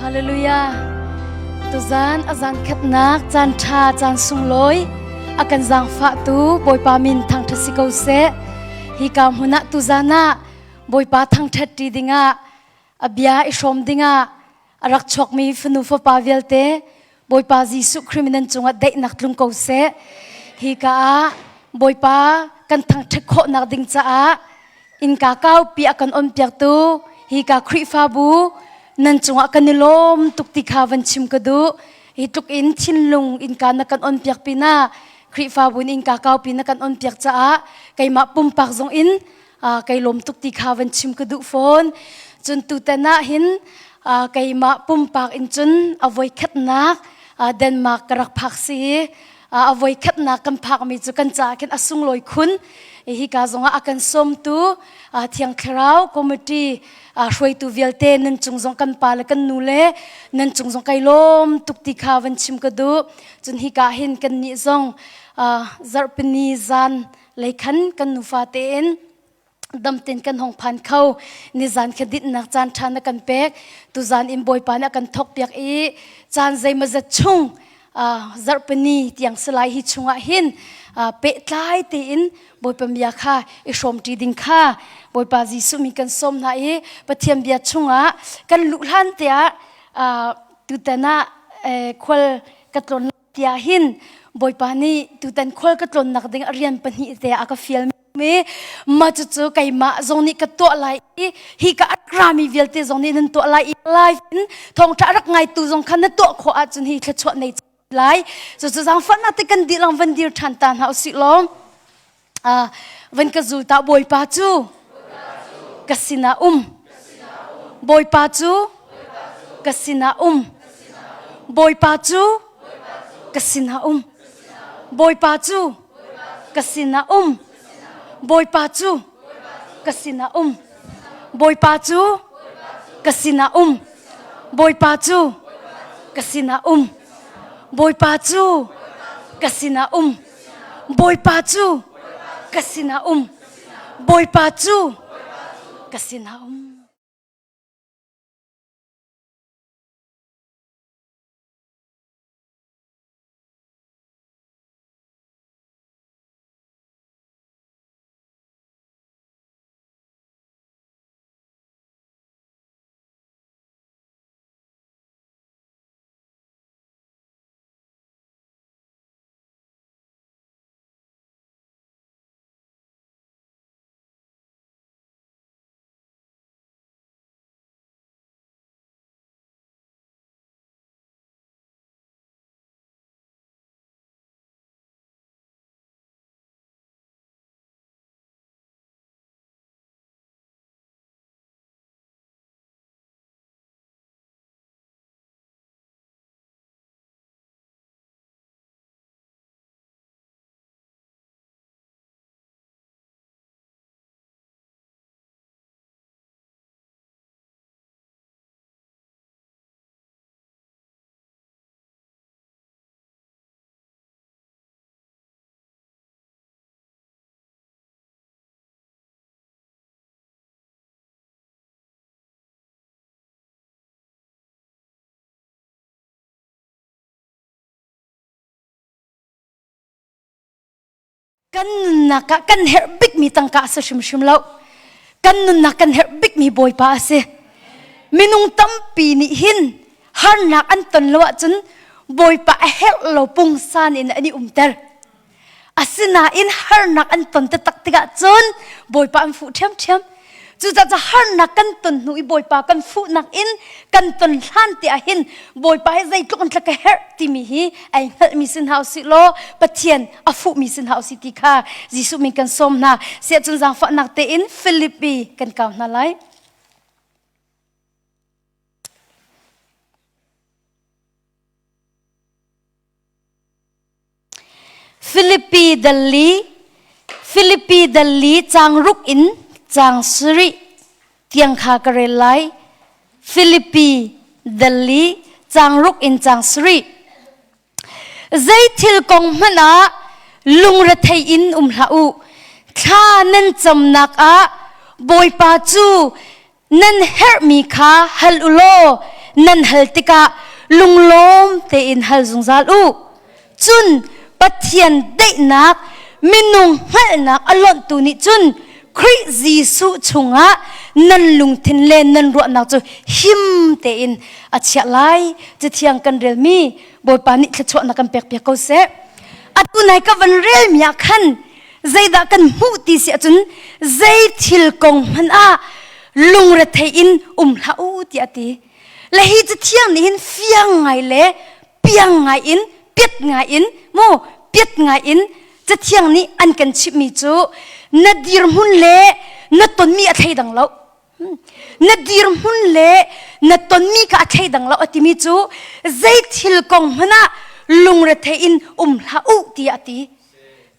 Hallelujah. Tuzan a zan khatnak caan ṭha caan sunglawi a kan zaangfahtu Bawipa min thangṭhat si ko seh. Hi ka hmun ah tuzan ah Bawipa thangṭhat ṭi dingah a bia i hrawm dingah a rak chuakmi fanu fapa vialte Bawipa Jesuh Khrih min nan cungah daihnak tlung ko seh. Hi ka ah Bawipa kan thangṭhat khawhnak ding caah innka kaupi a kan onpiaktu hi ka Khrihfabu nan cungah kan i lawm tuk ti kha van chim ka duh. Hi tluk in thinlung innka na kan onpiak pinah Khrihfabu in innka kaupi na kan onpiak caah keimah pumpak zong in kai lawm tuk ti kha van chim ka duh fawn. Cun tutan ah hin keimah pumpak in cun a voikhatnak Denmark ka rak phak si i a voikhatnak kan phakmi cu kan caah khin a sunglawi khun. Hika zongah a kan sawmtu Thiang Thlarau Committee hruaitu vialte nan cung zong kan pa le kan nu le nan cung zong kai lawm tuk ti kha van chim ka duh. Cun hika hin kan nih zong zarhpini zan lei khan kan nufa tein damten kan hong phan kho. Nizan kha dinhnak caan ṭha na kan pek. Tuzan in Bawipa nih a kan thawkpiak i caan zeimawzat chung zarhpini tiang salai hi chungah hin pehtlai tein Bawipa bia kha i hrawmṭi ding kha Bawipa Jesuh mi kan sawm hna i Pathian bia chungah kan luh hlan tiah tutan ah khual ka tlawn tiah hin Bawipa nih tutan khual ka tlawnnak ding a rian pahnih te a ka fial mi mah cucu keimah zong nih ka tuah lai i hi ka rami vialte zong nih nan tuah lai i live in thawngṭha rak ngaitu zong kha na tuah khawh ahcun hi thluachuah nei lai. Cucu zaangfahnak te kan dih lang van dir ṭhan ta hna usih law van ka zul ta. Bawipa cu ka sinah um, Bawipa cu ka sinah um, Bawipa cu ka sinah um, Bawipa cu ka sinah um, Bawipa cu ka sinah um, Bawipa cu ka sinah um, Bawipa cu ka sinah um, Bawipa cu ka sinah um, Bawipa cu ka sinah um, Bawipa cu ka sinah um. Kan nunnak ah kan herh bikmi tangka a si hrimhrim lo. Kan nunnak kan herh bikmi Bawipa a si. Minung tampi nih hin harnak an ton lo ahcun Bawipa a herh lo pungsan in an i umter. Asinain harnak an ton taktak tikah cun Bawipa an fuh ṭhiamṭhiam. Cucaah harnak kan ton hnu i Bawipa kan fuhnak in kan ton hlan te ah hin Bawipa hi zeitluk in ka herh timi hi ai hngalhmi si hna usih law Pathian a fuhmi si hna usih ti kha Jesuh min kan sawm hna. Siah cun zaangfahnak tein Filipi kan kau hna lai. Filipi dal li Filipi dal li caang ruk in caang sarih tiang kha ka rel lai. Filipi dal li caang ruk in caang sarih. Zei thil kong hmanh ah lungrethei in um hlah u. Thla nan camnak ah Bawipa cu nan herhmi kha hal u law nan hal tikah lunglawm tein hal zungzal u. Cun Pathian daihnak minung hngalhnak a lonhtu nih cun Khrih Jesuh chungah nan lungthin le nan ruahnak cu him tein a chiah lai. Cathiang kan relmi Bawipa nih thluachuahnak kan pekpiak ko seh. Atu nai ka van relmi ah khan zeidah kan hmuh ti si ahcun zei thil kong hmanh ah lungrethei in um hlah u tiah a ti. Le hi cathiang nih hin fiang ngai le piang ngai in piat ngai in mu piat ngai in cathiang nih an kan chimhmi cu na dirhmun le na tonmi a thleidang lo. Na dirhmun le na tonmi kha a thleidang lo a timi cu zei thil kong hmanh ah lungrethei in um hlah u tiah a ti.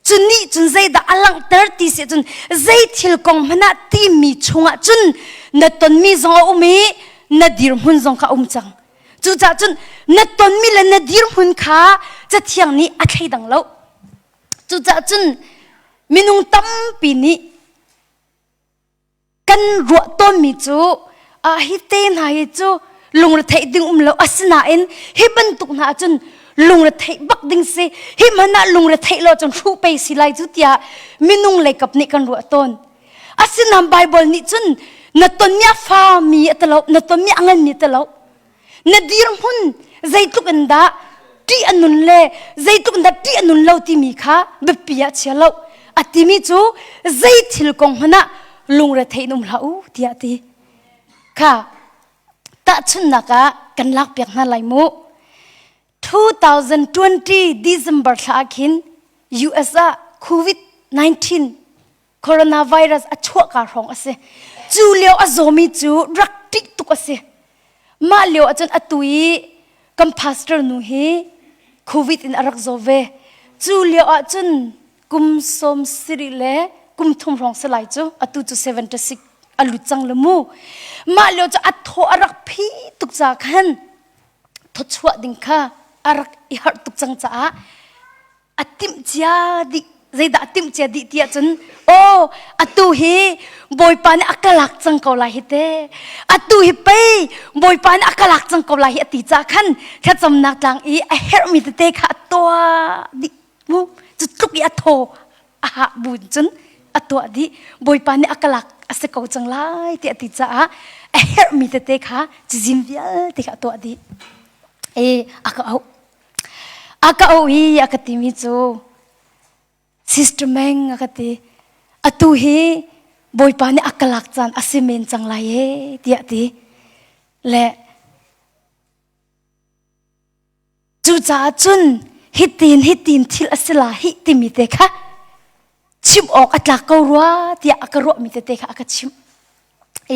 Cu nih cun zeidah a langhter ti si cun zei thil kong hmanh ah timi chungah cun na tonmi zong a um i na dirhmun zong kha a um cang. Cucaah cun na tonmi le na dirhmun kha Cathiang nih a thleidang lo. Cucaah cun minung tampi nih kan ruah tawnmi cu ah hi te hna hi cu lungretheih ding um lo asinain hi bantuk hna ahcun lungretheih bak ding si hi hmanh ah lungretheih lo cun hruh pei si lai cu tiah minung leikap nih kan ruah tawn asinain Bible nih cun na tonmi a fami a talo na tonmi a nganmi a talo na dirhmun zeitluk in dah ṭih a nun le zeitluk in dah ṭih a nun lo timi kha biapi ah chia lo a timi cu zei thil kong hmanh ah lungre in um hlah u tiah ti kha tahchunhnak ah kan lakpiak hna lai mu 2020 December thla ah khin US ah COVID-19 coronavirus a chuahka hrawng a si. Cu lio a zawmi cu rak ṭih tuk a si. Mah lio ahcun atu i kan pastor nu hi COVID in a rak zaw ve. Cu lio ahcun kum sawm sarih le kum thum hrawng si lai cu atu cu 76 a lut cang le mu. Mah lio cu a thaw a rak phi tuk ca khan thawchuah ding kha a rak i harh tuk cang caah a timh cia dih zeidah a timh cia dih ti ahcun aw atu hi bawipa nih a ka lak cang ko lai hi te atu hi pei bawipa nih a ka lak cang ko lai hi a ti caah khan thlacamnak tlang i a herhmi tete kha a tuah dih mu cu tluk i a thaw a hah bu cun a tuah dih bawipa nih a ka lak a si ko cang lai ti a ti caah a herhmi tete kha cizin vialte kha a tuah dih e a ka auh A ka auh i a ka timi cu Sister Meng a ka ti. Atu hi Bawipa nih a ka lak caan a si men cang lai e tiah ti. Le cucaah cun hitin hitin thil a si la hi timi te kha chim awk a tlak ko rua tiah a ka ruahmi tete kha a ka chimh.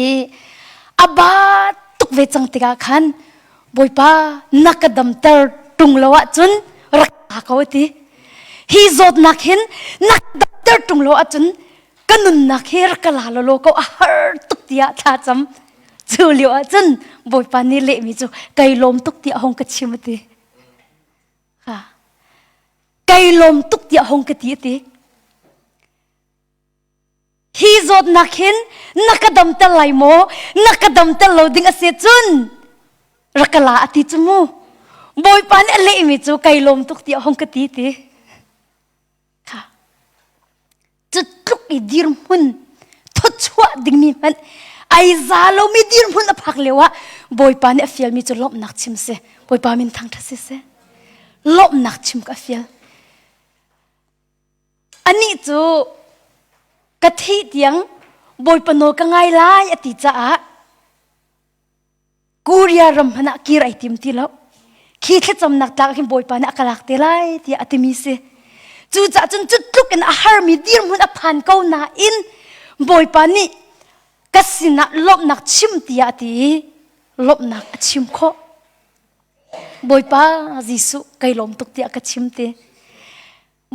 I a ba tuk ve cang tikah khan Bawipa na ka damter ṭung lo ahcun rak ka ko ti. Hi zawtnak hin na ka damter ṭung lo ahcun ka nunnak hi rak ka la law ko a har tuk tiah thla cam. Cu lio ahcun Bawipa nih lehmi cu kai lawm tuk tiah hong ka chim a ti. Ha. Kai lawm tuk tiah hong ka ti a ti. Hi zawtnak hin na ka damter lai maw? Na ka damter lo ding a si cun rak ka la a ti cu mu. Bawipa nih a lehmi cu kai lawm tuk tiah hong ka ti ti. Kha. Cu tluk i dirhmun thawchuah dingmi hmanh ai za lomi dirhmun a phak lio ah Bawipa nih a fialmi cu lawmhnak chim si. Bawipa min thangṭhat si seh. Lawmhnak chim ka fial. Anih cu ka thih tiang Bawipa nawl ka ngai lai a ti caah Korea ram hmanh ah kir ai tim ti lo. Khi thlacamnak tlak hin Bawipa nih a ka lak te lai tiah a timi si. Cucaah cun cu tluk in a harmi dirhmun a phan ko nain Bawipa nih ka sinah lawmhnak chim tiah a ti i lawmhnak a chim khawh. Bawipa Jesuh kai lawm tuk tiah ka chim ti.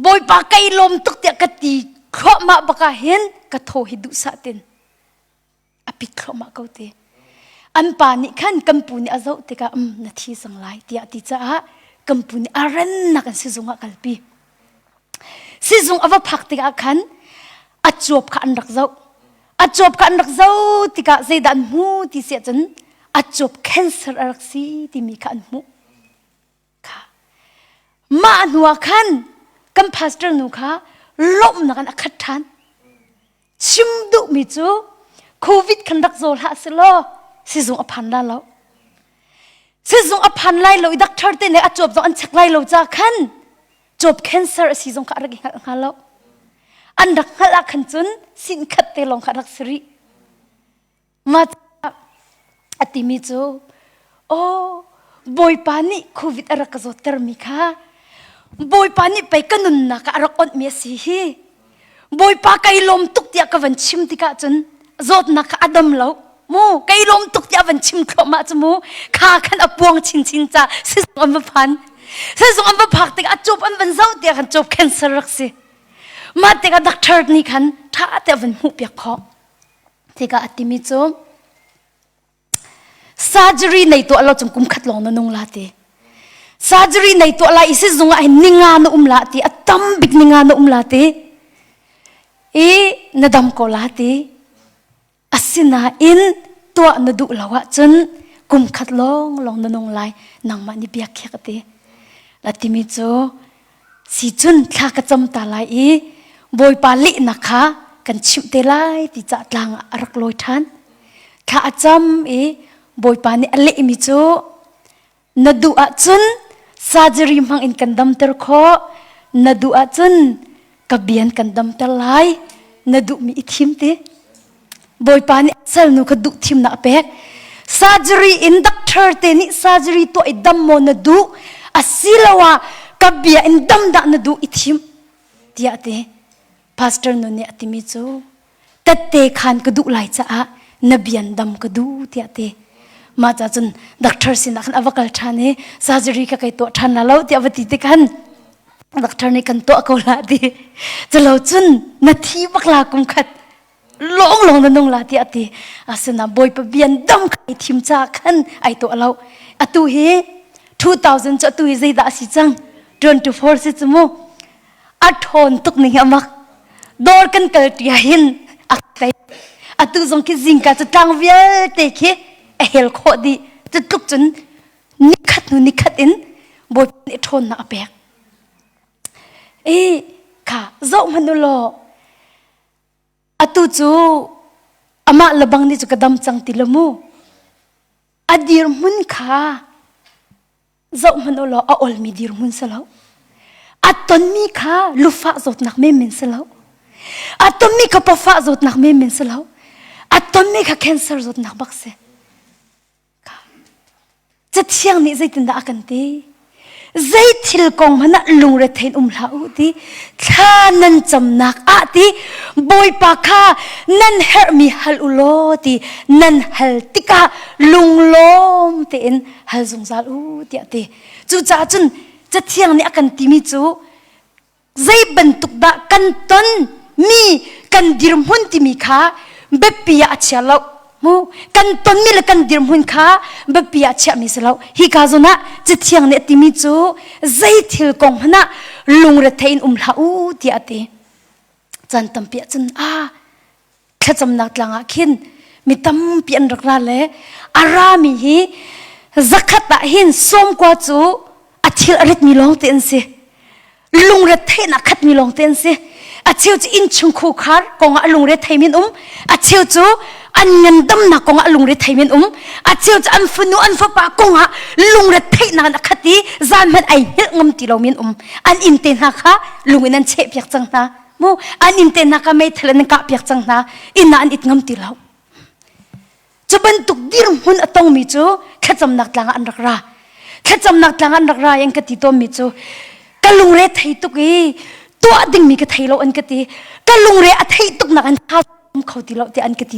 Bawipa kai lawm tuk tiah ka ti thluahmah bak ah hin ka thaw hi duhsah tin a pit thluahmah ko ti. An pa nih khan kan pu nih a zoh tikah um na thi cang lai tiah ti caah kan pu nih a rannak in sizung ah kalpi. Sizung a va phak tikah khan a cuap kha an rak zoh. A cuap kha an rak zoh tikah zeidah an hmu ti si ahcun a. A cuap cancer a rak si timi kha an hmuh. Kha. Mah hnu ah khan kan pastor nu kha lawmhnak in a khat ṭhan. Chim duhmi cu COVID khan rak zaw hlah selaw sizung a phan la lo. Sizung a phan lai lo i doctor te nih a cuap zong an check lai lo ca khan cuap cancer a si zong kha a rak i hngalh hnga lo. An rak hngalh ah khan cun sin khat te lawng kha a rak si rih. Mah a timi cu aw Bawipa nih COVID a rak ka zawttermi kha Bawipa nih pei ka nunnak ah a rak onhmi a si hi. Bawipa kai lawm tuk tiah ka van chim tikah cun zawtnak kha a dam lo. Mu kai lawm tuk tiah van chim thluahmah cu mu kha khan a puang chinchin ca sizung an va phan. Sizung an va phak tikah a cup an van zoh tiah khan cup cancer rak si. Mah tikah doctor nih khan ṭha te a van hmuh piak khawh. Tikah a timi cu surgery nei tuah lo cung kum khat lawng na nung la ti. Surgery nei tuah lai i sizung ah hin ninga na um la ti a tam bik ninga na um la ti. I na dam ko la ti. Asinain tuah na duh lo ahcun kum khat lawng lawng na nung lai nangmah nih bia khiak a ti. La timi cu si cun thla ka cam ta lai i Bawipa lehnak kha kan chimh te lai ti cah tlang ah a rak lawi ṭhan. Thla a cam i Bawipa nih a lehmi cu na duh ahcun surgery hmang in kan damter khawh na duh ahcun ka bian kan damter lai na duhmi i thim ti. Bawipa nih salnu kha duh thimnak a pek. Surgery in doctor te nih surgery tuah i dam maw na duh asiloah ka bia in dam dah na duh i thim tiah a ti. Pastor nu nih a timi cu tette khan ka duh lai caah na bian dam ka duh tiah a ti. Mah ca cun doctor sinah khan a va kal ṭhan i surgery ka kai tuah ṭhan la lo tiah va ti ti khan doctor nih kan tuah ko la ti. Culo cun na thi bak la kum khat lawng lawng na nung la tiah a ti. Asinain Bawipa bian dam kha i thim ca khan ai tuah lo. Atu hi 2000 cu atu hi zeidah a si cang? 24 si cu mu. A ṭhawn tuk ning hi a mak. Dawr kan kal ṭi ah hin a tei. Atu zong khi zingka cu tlang vialte khi a hel khawh dih. Cu tluk cun nikhat hnu nikhat in Bawipa nih ṭhawnnak a pek. I kha zoh hmanh u law atu cu amah le bang nih cu ka dam cang ti lo mu. A dirhmun kha zoh hmanh u law a olmi dirhmun si lo. A tonmi kha lufah zawtnak menmen si lo. A tonmi kha pawfah zawtnak menmen si lo. A tonmi kha cancer zawtnak bak si. Cathiang nih zeitindah a kan ti? Zei thil kong hmanh ah lungre thei in um hlah u ti thla nan camnak ah ti Bawipa kha nan herhmi hal u law ti nan hal tikah lunglawm tein hal zungzal u tiah ti. Cucaah cun Cathiang nih a kan timi cu zei bantuk dah kan ton mi kan dirhmun timi kha biapi ah a chia lo mu kan tonmi le kan dirhmun kha biapi ah chiahmi si lo hi ka zawn ah cathiang nih a timi cu zei thil kong hmanh ah lungrethei in um hlah u tiah a ti caan tampi ah cun a thlacamnak tlang ah khin mi tampi an rak ra le a rami hi zakhat ah hin sawmkua cu a thil a ritmi lawng te an si lungre theihnak khatmi lawng te an si a cheu cu innchung khukhar kongah a lungre theimi an um a cheu cu an ngandamnak kongah a lungre theimi an um a cheu cu an fanu an fapa kongah lungre theihnak in a khat i zan hmanh ai hngilh ngam ti lomi an um an inn te hna kha lung in an chehpiak cang hna mu an inn te hna kha meithal in an kahpiak cang hna inn ah an it ngam ti lo cu bantuk dirhmun a tongmi cu thlacamnak tlang ah an rak ra thlacamnak tlang an rak ra i an ka ti tawnmi cu ka lungre thei tuk i tuah dingmi ka thei lo an ka ti ka lungre a theih tuk nak an tha kho ti lo tiah an ka ti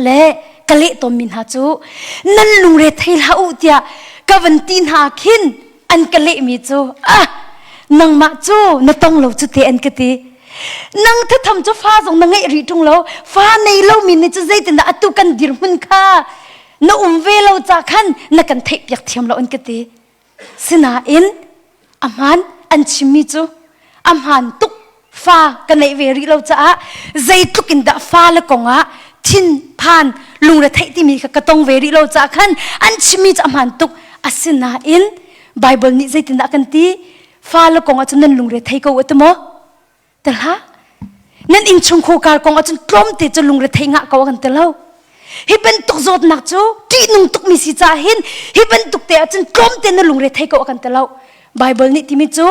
le ka leh tawnmi hna cu nan lungre thei hlah u tiah ka van ti hna khin an ka lehmi cu ah nangmah cu na tong lo cu te an ka ti nang thatham cu fa zong na ngeih rih ṭung lo fa nei lomi nih cu zeitindah atu kan dirhmun kha na um ve lo ca khan na kan theihpiak thiam lo an ka ti sinain a hmaan an chimmi cu a hmaan tuk fa ka neih ve rih lo caah zeitluk in dah fa le kongah thinphan Lungre theih timi kha ka tong ve rih lo caah khan an chimmi cu a hmaan tuk. Asinain Bible nih zeitindah kan ti? Fale kong ahcun nan lungre thei ko u ti maw? Ti hlah. Nan innchungkhar kar kong ahcun tlawmte cu lungre thei ngah ko a kan ti lo. Hi bantuk zawtnak cu ṭihnung tukmi si caah hin hi bantuk te ahcun tlawmte na lungre thei ko a kan ti lo. Bible nih timi cu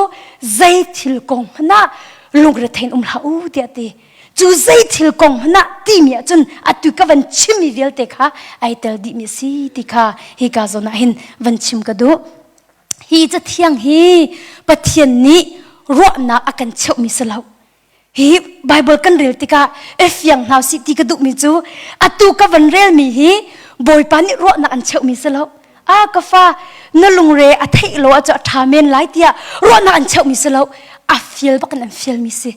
zei thil kong hmanh ah lungre thei in um hlah u tiah ti. Cu zei thil kong hmanh ah timi ahcun atu ka van chimmi vialte kha ai tel dihmi a si ti kha hika zawn ah hin van chim ka duh. Hi cathiang hi Pathian nih ruahnak a kan cheuhmi si lo. Hi Bible kan rel tikah e fiang hna sih ti ka duhmi cu atu ka van relmi hi Bawipa nih ruahnak an cheuhmi si lo. A ka fa na lungre a theih lo ah cu a ṭha men lai tiah ruahnak an cheuhmi si lo. A fial bak in an fialmi si.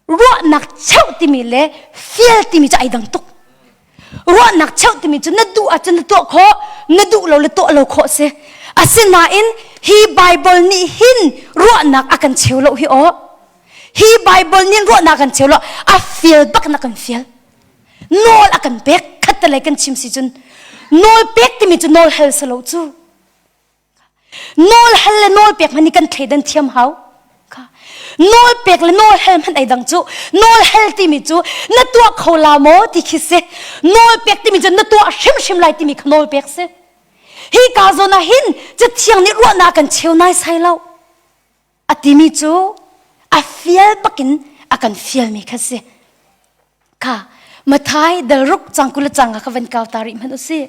Ruahnak cheuh timi le fial timi cu ai dang tuk. Ruahnak cheuh timi cu na duh ahcun na tuah khawh, na duh lo le tuah lo khawh si. Asinain hi Bible nih hin ruahnak a kan cheu lo hi aw. Hi Bible nih ruahnak a kan cheu lo, a fial bak na kan fial. Nawl a kan pek, khattelei kan chim si cun. Nawl pek timi cu nawl hal si lo cu. Nawl hal le nawl pek hmanh hi kan thleidan thiam hau. Nawl pek le nawl hal hmanh ei dang cu. Nawl hal timi cu na tuah kho la maw ti khi si. Nawl pek timi cu na tuah hrimhrim lai timi kha nawl pek si. Hi ka zawn ah hin cathiang nih ruahnak kan cheu nai sai lo. A timi cu a fial bakin a kan fialmi kha si. Kha Mathai dalruk cangkul le canga kha van kau ta rih hmanh u sih.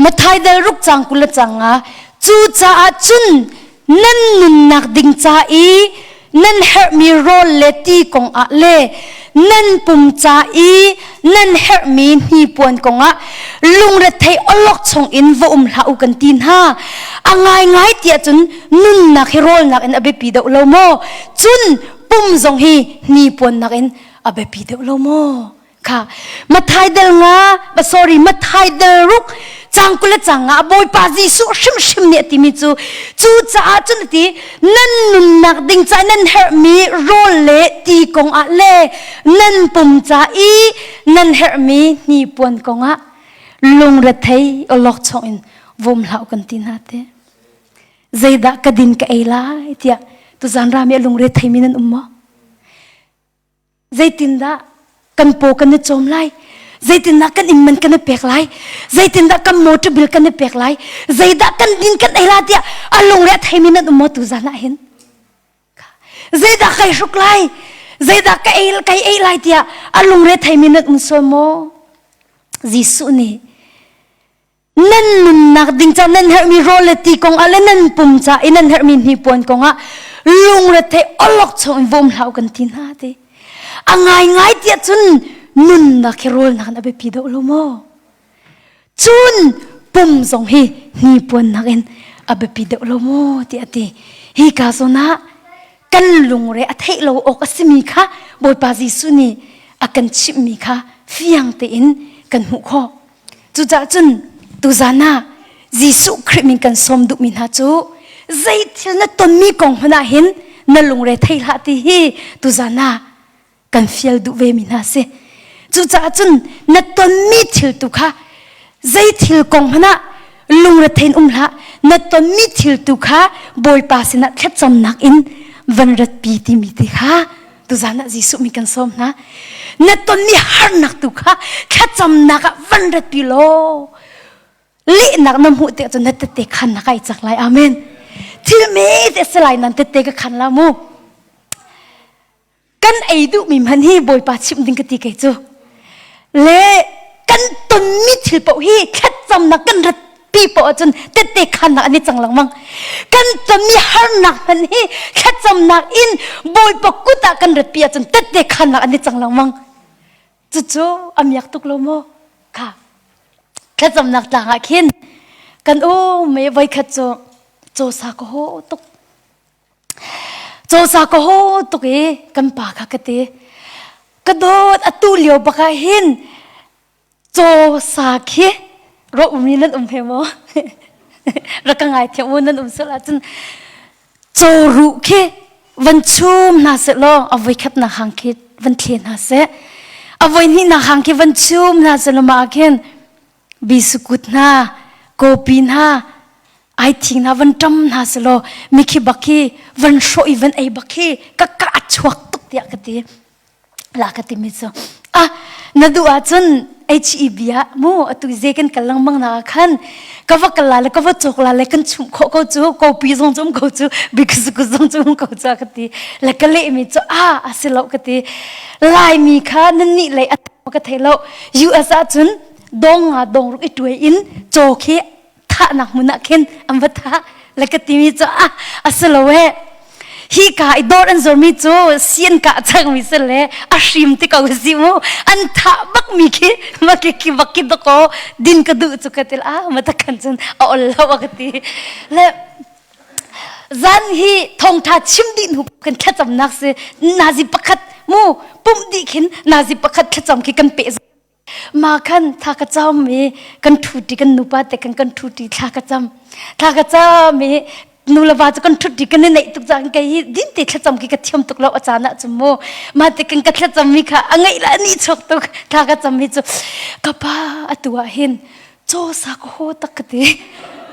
Mathai dal ruk cang 20 le cang nga cucaah cun nan nunnak ding ca i nan herhmi rawl le ti kong ah le nan pum ca i nan herhmi hnipuan kong ah lungrethei awlok chung in va um hlah u kan ti hna. A ngaingai tiah cun nunnak hi rawlnak in a biapi deuh lo maw? Cun pum zong hi hnipuan nakin a biapi deuh lo maw? Kha Mathai del nga sorry Mathai del ruk cang 20 le cang nga Bawipa Jesuh hrimhrim nih a timi cu cu caah cun a ti nan nunnak ding ca nan herhmi rawl le ti kong ah le nan pum ca i nan herhmi hnipuan kong ah lungrethei awlokchong in vom hlah kan ti hna te zeidah ka din ka ei lai tiah tuzan rami a lungre theimi nan um maw? Zeitindah kan paw kan i cawm lai? Zeitindah kan inn man kan i pek lai? Zeitindah kan motor bill kan i pek lai? Zeidah kan din kan ei lai tiah a lungre a theimi nan um maw tuzan ah hin? Zeidah kai hruk lai? Zeidah ka ei kai ei lai tiah a lungre theimi nan um sual maw? Jesuh nih Nan nunnak ding ca nan herhmi rawl le ti kong ah le nan pum ca i nan herhmi hnipuan kong ah lungrethei awlok chung in vom hlah u kan ti hna ti. A ngaingai tiah cun nunnak hi rawl nakin a biapi deuh lo maw? Cun pum zong hi hnipuan nakin a biapi deuh lo maw ti a ti. Hi ka zawn ah kan lungre a theih lo awk a simi kha Bawipa Jesuh nih a kan chimhmi kha fiang tein kan hmuh khawh. Cucaah cun tuzan ah Jesuh Khrih min kan sawm duhmi hna cu zei thil na tonmi kong hmanh ah hin na lungre thei hlah ti hi tuzan ah kan fial duh ve mi hna si. Cucaah cun na tonmi thil tu kha zei thil kong hmanh ah lungre thein um hlah na tonmi thil tu kha Bawipa sinah thlacamnak in van ratpi timi te kha Tuzan ah Jesuh mi kan sawm hna. Na tonmi harnak tu kha thlacamnak ah van ratpi law lehnak na hmuh tikah cun na tette khan na kai cak lai. Amen. Thil me te si lai nan tette ka khan la mu. Kan ei duhmi hman hi Bawipa chimh ding ka ti kei cu. Le kan tonmi thil paoh hi thlacamnak kan rat pi poah cun tette khannak an i cang lengmang. Kan tonmi harnak hmanh hi thlacamnak in Bawipa kut ah kan ratpi ahcun tette khannak an i cang lengmang. Cucu a miak tuk lo maw? Kha thlacamnak tlang ah khin kan um i voikhat cu cawsa ka haw tuk. Cawsa ka haw tuk i kan pa kha ka ti. Ka dawt atu lio bak ah hin Caw sa khi rawh ummi nan um he maw? Rak ka ngai thiam u nan um sual ahcun caw ruh khi van chum hna seh law a voikhat nak hang khi van thle hna seh. A voi hnih nak hang khi van chum hna seh ma khin bisukut hna, kopi hna, ai thing hna van ṭam hna seh law mikhi bak khi van hrawh i van ei bak khi ka ka a chuak tuk tiah ka ti. La ka timi cu ah na duh ahcun HEB ah mu atu ze kan kal lengmang na khan ka va kal la le ka va cawk la le kan chumh khawh ko cu kopi zong cu um ko cu biksuku zong cu um ko cu ka ti le ka leh mi cu ah a si lo ka ti Laimi kha nan nih lei a ka thei lo US ah cun dong nga dong ruk i tuai in caw khi thahnak hmun ah khin an va thah le ka timi cu ah a si lo eh hi ka i dawr an zormi cu sian ka changmi si le a hrim ti ko si mu an thah bak mi khi ma ki ki bak ki dako din ka duh cu ka til a ma ta kan cun a ol lo a ka ti le zan hi thongtha chim dih hnu kan thlacamnak si nazi pakhat mu pumh dih khin nazi pakhat thlacam khi kan pe Ma khan thla ka cam i kan ṭhuṭi kan nupa te kan kan ṭhuṭi thla ka cam. Thla ka cam i nu le va cu kan ṭhuṭi kan i neih tuk cang kei hi din te thlacam khi ka thiam tuk lo a caan ah cun mu ma te kan ka thlacam mi kha a ngeih la ni chok tuk thla ka cam mi cu ka pa atu ah hin caw sa ka ho tak ka ti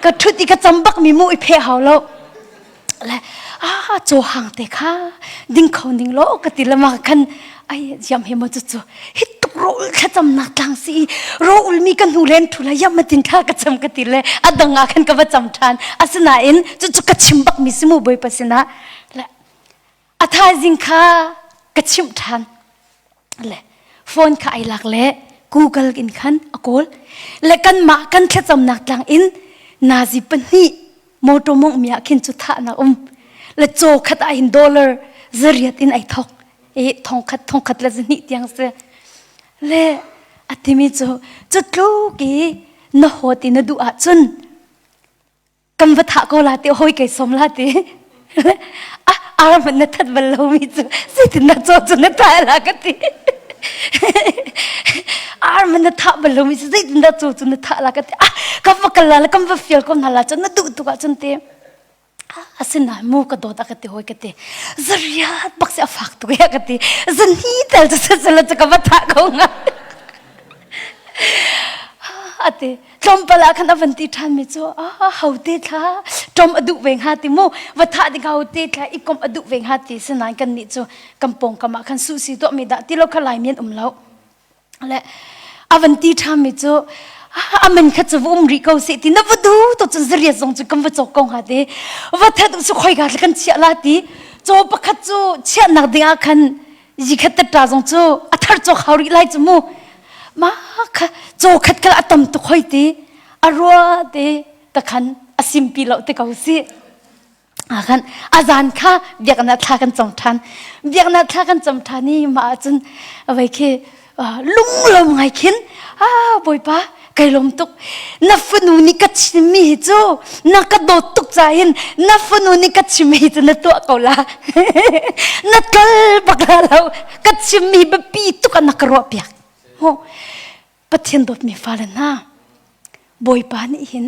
ka ṭhut i ka cam bak mi mu i phe hau lo le ah chaw hang te kha ding kho ning lo ka ti lama khan ai yam he mo chu chu hit tuk ro ul thlacam nak tlang si ro ul mi ka hnu len thu la yam ma tin tha ka cham ka ti le adang ah khan ka va cham than asinain chu chu ka chim bak mi simu boi pasina le a thaizing kha ka chimh than le phone kha ai lak le Google in khan a kawl le kanmah kan thlacamnak tlang in nazi pahnih motor mong mi ah khin cu thah na um le chaw khat ah hin dollar zariat in ai thok i thongkhat thongkhat le zahnih tiang si le a timi cu cu tluk i na haw ti na duh ahcun kan va thah ko la ti hoi kai som la ti ah ar hmanh na that bal lo mi cu zeitin na caw cu na thah la ka ti ar hmanh na thah bal lo mi cu zeitin dah caw cu na thah la ka ti ah ka va kal la le kan va fial ko hna la cun na duh tuk ahcun ti asinain mu ka dawt a ka ti hoi ka ti zariat bak si a fak tuk ya ka ti zani tel cu sasala cu ka va thah ko nga ati tlawmpal ah khan a van ti ṭhan mi cu ah hote thla ṭom a duh ve hnga ti mu va thah ding hote thla i komh a duh ve hnga ti sinain kan nih cu kan pawngkam ah khan suhsi tuah mi dah ti lo kha lai mi an um lo le a van ti ṭhan mi cu a man kha cu va um rih ko seh ti na va du to cun zariat zong cu kan va cawk ko hnga ti va that su khoi ka kan chiah la ti caw pakhat cu chiahnak ding ah khan yikhat tatta zong cu a thar cawk hau rih lai cu mu ma kha caw khat kal a tam tuk hoi ti a rua te ta khan a simpi lo te ko si a khan a zan kha biaknak thla kan cam than biaknak thla kan cam than i ma ahcun vai khi lunglawm ngai khin a bawipa kai lawm tuk na fanu nih ka chimmi hi cu na ka dawt tuk cahin na fanu nih ka chimmi hi cu na tuah ko la na tlol bak la lo ka chimmi biapi tuk ah na ka ruah piak ho Pathian dawtmi fale hna Bawipa nih hin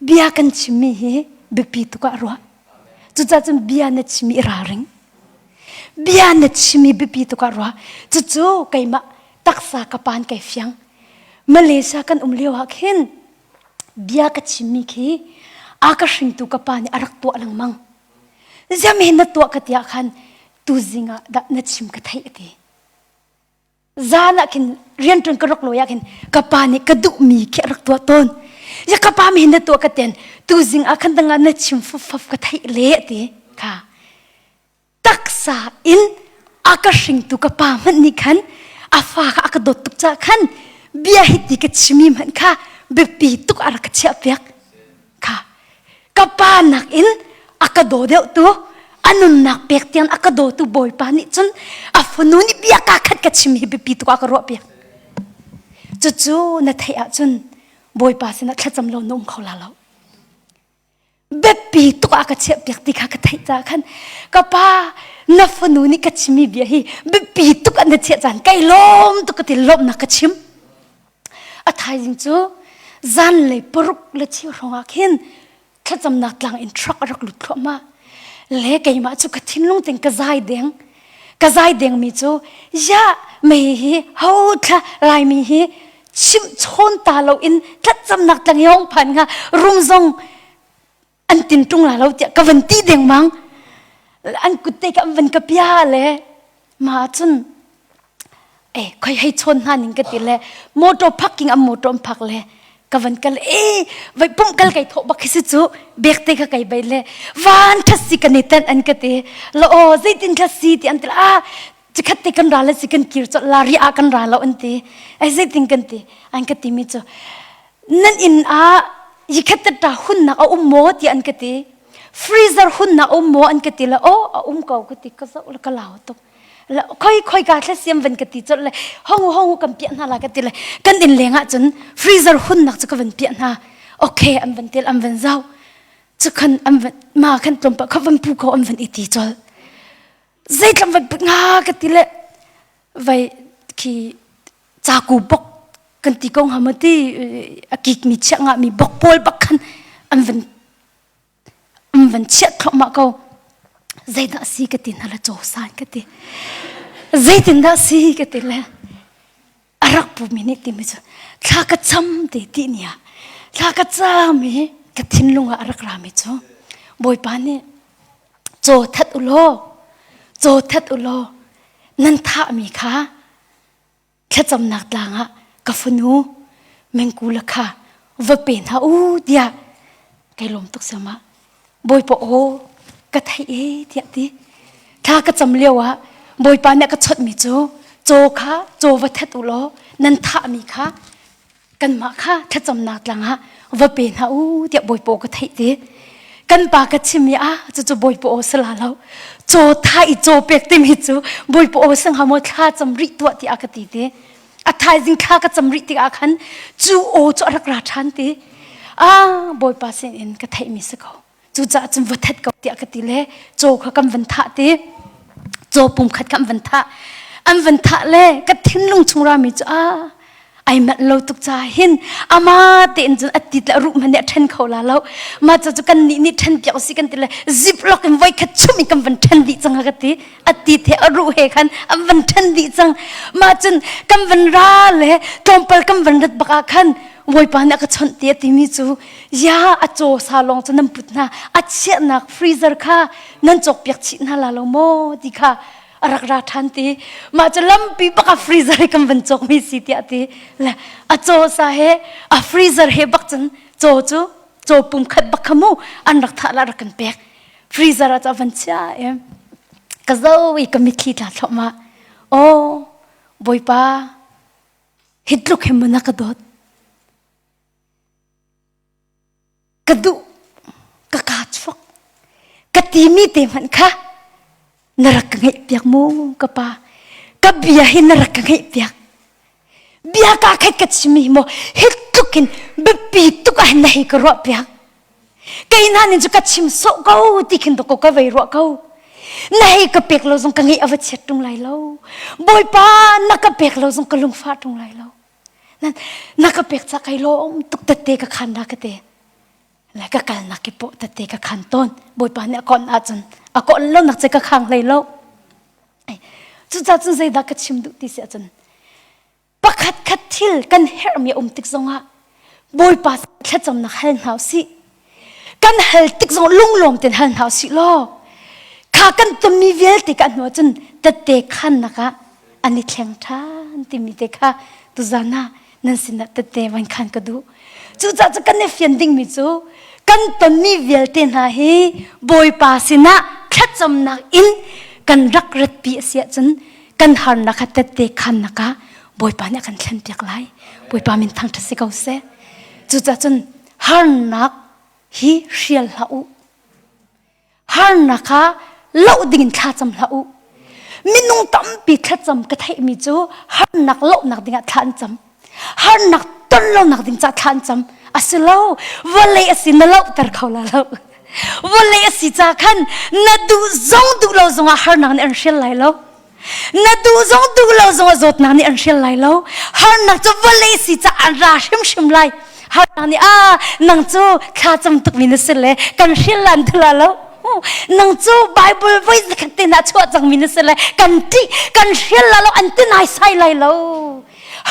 bia kan chimmi hi biapi tuk ah ruah cucaah cun bia na chimmi i ralring bia na chimmi biapi tuk ah ruah cucu keimah taksa ka pan kai fiang Malaysia kan um lio ah khin bia ka chimmi khi a ka hringtu ka pa nih a rak tuah lengmang. Ziam hin na tuah ka tiah khan tuzing ah dah na chim ka theih a ti. Zan ah khin rianṭuan ka rak lawi ah khin ka pa nih ka duhmi khi a rak tuah tawn. Ya ka pa mi hin na tuah ka ten tuzing ah khan dangah na chim faf ka theih le a ti kha. Taksa in a ka hringtu ka pa hmanh nih khan a fa kha a ka dawt tuk caah khan bia hiti ka chimi hmanh kha biapi tuk a rak ka chiahpiak kha ka pa nakin a ka daw deuh tu a nunnak pek tiang a ka dawtu bawipa nih cun a fanu nih bia ka khat ka chim hi biapi tuk a ka ruah piak cucu na theih ahcun bawipa sinah thlacam lo na um kho la lo biapi tuk ah ka chiahpiak ti kha ka theih caah khan ka pa na fanu nih ka chimmi bia hi biapi tuk ah na chiah caan kai lawm tuk ka ti lawmhnak ka chim a thaizing cu zanlei paruk le cheu hrawng ah khin thlacamnak tlang in truck a rak lut thluahmah le keimah cu ka thinlung ting ka zai deng. Ka zai dengmi cu ya mei hi ho thla Laimi hi chimh chawn ta lo in thlacamnak tlang hi hong phan nga rum zong an tin ṭung la lo tiah ka van ti dengmang. An kut te ka an van ka pia le ma cun e khoi hei chawn hna ning ka ti le motor parking am motor an park le ka van kal e vai pum kal kai thawh bak khi si cu bek te kha kai bai le van that si kan i tan an ka ti la o zeitin thla si ti an ti a chikhat te kan ra le si kan kir chot la ri a kan ra lo an ti ai zeitin kan ti an ka ti mi cu nan inn ah yikhat te ta hun nak a um maw ti an ka ti freezer hun na um maw an ka ti le o a um ko ka ti ka zoh le ka lau tuk la khoi khoi ka thle siam van ka ti chol le hong hong kan piah hna la ka ti le kan in leng ah cun freezer hun nak chu ka van piah hna okay an van tel an van zau chu khan an van ma khan tlom pa kha van pu ko an van i ti chol zeitlam van nga ka ti le vai khi caku bok kan ti ko hnga ma ti a kik mi chia nga mi bok pawl bak khan an van an van chiah thluahmah ko. Zeidah si ka ti hna le caw san ka ti. Zeitindah si ka ti le a rak pumi nih timi cu thla ka cam te ti ni ah thla ka cam i ka thinlung ah a rak rami cu Bawipa nih caw that u law caw that u law nan thahmi kha thlacamnak tlang ah ka fanu mengkula kha va pe hna u tiah kai lawm tuk siama bawipa aw ka theih e tiah ti thla ka cam lio ah bawipa nih a ka chawnh mi cu caw kha caw va that u law nan thahmi kha kanmah kha thlacamnak tlang ah va pe hna u tiah bawipa aw ka theih ti kan pa ka chim i ah cucu bawipa aw si la lo caw tha i caw pek timi cu bawipa aw si hnga maw thla cam rih tuah tiah ka ti ti a thaizing thla ka cam rih tikah khan cu aw cu a rak ra ṭhan ti ah bawipa sin in ka theihmi si ko Cucaah cun va that ko tiah ka ti le caw kha kan van thah ti. Caw pum khat kan van thah. An van thah le ka thinlung chung rami cu ah ai manh lo tuk ca hin ama tein cun a tit le a ruh hmanh nih a ṭhen kho la lo. Mah cu cu kan nih nih ṭhen piak usih kan ti le zip lock in voi khat chum in kan van ṭhen dih cang ka ti. A tit he a ruh he khan an van ṭhen dih cang. Mah cun kan van ra le tlawmpal kan van rat bak ah khan Bawipa nih a ka chawnh ti a timi cu ya a caw sa lawng cu nan put hna a chiahnak freezer kha nan cawkpiak chih hna la lo maw ti kha a rak ra ṭhan ti mah cu lampi bak a freezer he kan van cawkmi si tiah ti le a caw sa he a freezer he bak cun caw cu caw pum khat bak kha mu an rak thah la rak kan pek freezer ah cu a van chia i ka zo i ka mitthli tla thluahmah aw bawipa Hi tluk hin maw na ka dawt? Ka duh, ka kaa chuak, ka timi te hmanh kha na rak ka ngeihpiak mu ka pa. Ka bia hi na rak ka ngeihpiak. Bia kaa khat ka chim hi maw hi tluk in biapi tuk ah na hei ka ruahpiak. Kei hna nin cu ka chim sawh ko ti khin dawkaw ka vei ruah ko. Na hei ka pek lo zong ka ngeih a va chiat ṭung lai lo. Bawipa na ka pek lo zong ka lungfah ṭung lai lo. Na ka pek ca kai lawm tuk tette ka khan na ka te. Le ka kal nak ki pawh tette ka khan tawn. Bawipa nih a kon ahcun a kon lo nak ce ka khang hlei lo. Cucaah cun zeidah ka chim duh ti si ahcun pakhat khat thil kan herhmi a um tik zongah Bawipa thlacamnak hal hna usih. Kan hal tik zong lunglawm tein hal hna usih law kha kan tonmi vialte ka hnu ahcun tette khannak ah an i thleng ṭhan timi te kha tuzan ah nan sinah tette van khan ka duh. Cucaah cu kan i fian dingmi cu kan tonmi vialte hna hi Bawipa sinah thlacamnak in kan rak ratpi a si ahcun kan harnak kha tette khannak ah Bawipa nih a kan thlenpiak lai. Bawipa min thangṭhat si ko seh. Cucaah cun harnak hi hrial hlah u. Harnak kha loh dingin thlacam hlah u. Minung tampi thlacam ka theihmi cu harnak lohnak dingah thla an cam. Harnak ton lonak ding caah thla an cam. A si lo, vawlei a si na lohter kho la lo. Vawlei a si ca khan na duh zong duh lo zongah harnak nih an hrial lai lo. Na duh zong duh lo zong ah zawtnak nih an hrial lai lo. Harnak cu vawlei si caah an ra hrimhrim lai. Harnak nih ah nang cu thla cam tukmi na si le kan hrial lan ti la lo. Nang cu Bible voi zakhat te na chuah cangmi na si le kan ṭih kan hrial la lo an ti nai sai lai lo.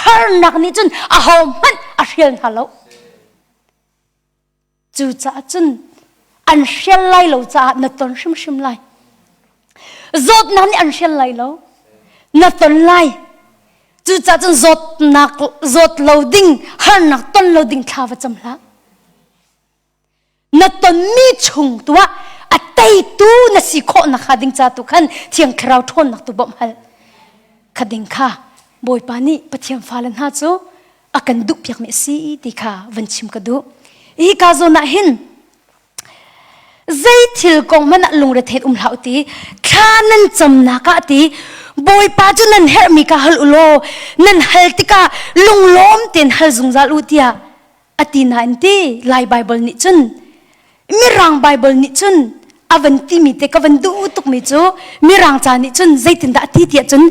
Harnak nih cun aho hmanh a hrial hna lo. Cucaah cun an hrial lai lo caah na ton hrimhrim lai. Zawtnak nih an hrial lai lo. Na ton lai. Cucaah cun zawtnak zawt lo ding, harnak ton lo ding thla va cam hlah. Na tonmi chung tu ah a teitu na si khawh nakhnga ding ca tu khan Thiang Thlarau ṭhawnnak tu bawmh hal. Kha ding kha Bawipa nih Pathian fale hna cu a kan duhpiakmi a si ti kha van chim ka duh. Hi ka zawn ah hin zei thil kong hmanh ah lungre um hlah ti thla nan camnak ah ti Bawipa cu nan herhmi ka hal u law nan hal tikah lunglawm tein hal zungzal u tiah a ti nain ti Lai Bible nih cun Mirang Bible nih cun a van timi te ka van duh tukmi cu Mirang ca nih cun zeitindah a ti tiah cun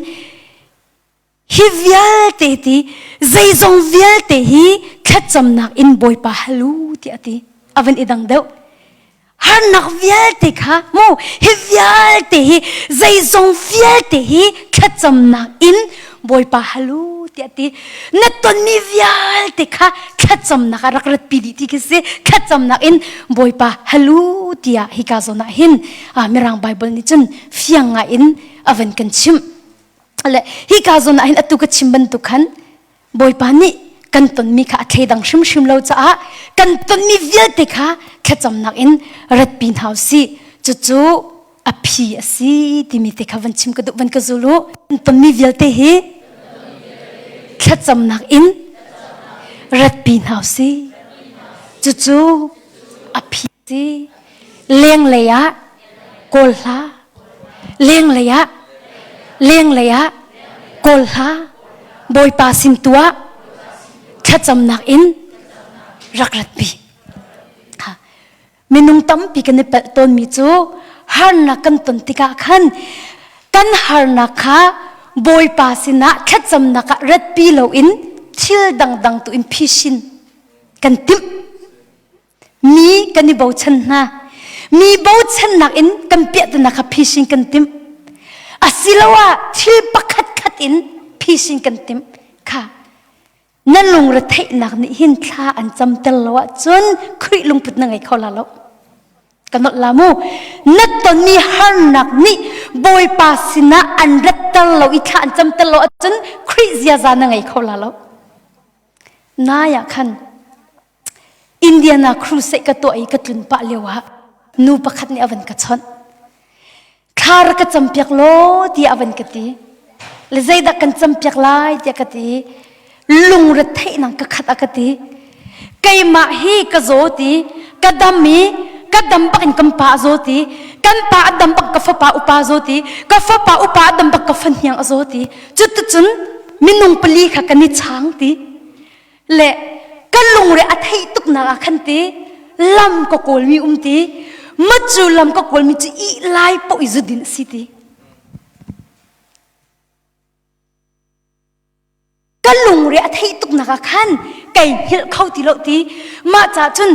Hi vialte ti zeizong vialte hi thlacamnak in Bawipa hal u tiah a ti. A van i dang deuh. Harnak vialte kha mu hi vialte hi zeizong vialte hi thlacamnak in Bawipa hal u tiah a ti. Na tonmi vialte kha thlacamnak ah rak ratpi dih ti khi si. Thlacamnak in Bawipa hal u tiah hika zawn ah hin Mirang Bible nih cun fiang ngai in a van kan chimh. Le hika zawn ah hin atu ka chim bantuk khan Bawipa nih kan tonmi kha a thleidang hrimhrim lo caah kan tonmi vialte kha thlacamnak in ratpi hna usih. Cucu a phi a si timi te kha van chim ka duh van ka zul u. Kan tonmi vialte hi thlacamnak in ratpi hna usih. Cucu a phi a si. Lenglei ah kawl hlah. Lenglei ah lenglei ah kawl hlah. Bawipa sin tu ah thlacamnak in rak ratpi. Minung tampi kan i palh tawnmi cu harnak kan ton tikah khan kan harnak kha Bawipa sinah thlacamnak ah ratpi loin thil dangdang tu in phisin kan timh. Mi kan i bochan hna. Mi bochannak in kan piahtana kha phisin kan timh. Asiloah thil pakhat khat in phisin kan timh. Kha na lungretheihnak nih hin thla an camter lo ahcun Khrih lungput na ngei kho la lo. Ka nolh la mu. Na tonmi harnak nih Bawipa sinah an ratter lo i thla an camter lo ahcun Khrih ziaza na ngei kho la lo. Nai ah khan Indiana crusade ka tuah i ka tlun pah lio ah nu pakhat nih a van ka chawnh. Thla rak ka campiak law tiah a van ka ti. Le zeidah kan campiak lai tiah ka ti. Lungre theihnak ka khat a ka ti. Keimah hi ka zaw ti, ka dam i ka dam bak in kan pa a zaw ti, kan pa a dam bak ka fapa upa a zaw ti, ka fapa upa a dam bak ka fahniang a zaw ti. Cuticun minung pali kha kan i chang ti. Le ka lungre a theih tuknak ah khan ti lam ka kawlmi um ti ma cu lam ka kawlmi cu ih lai poh i zudin a si ti ka lungre a theih tuknak ah khan kai hngilh kho ti lo ti mah ca cun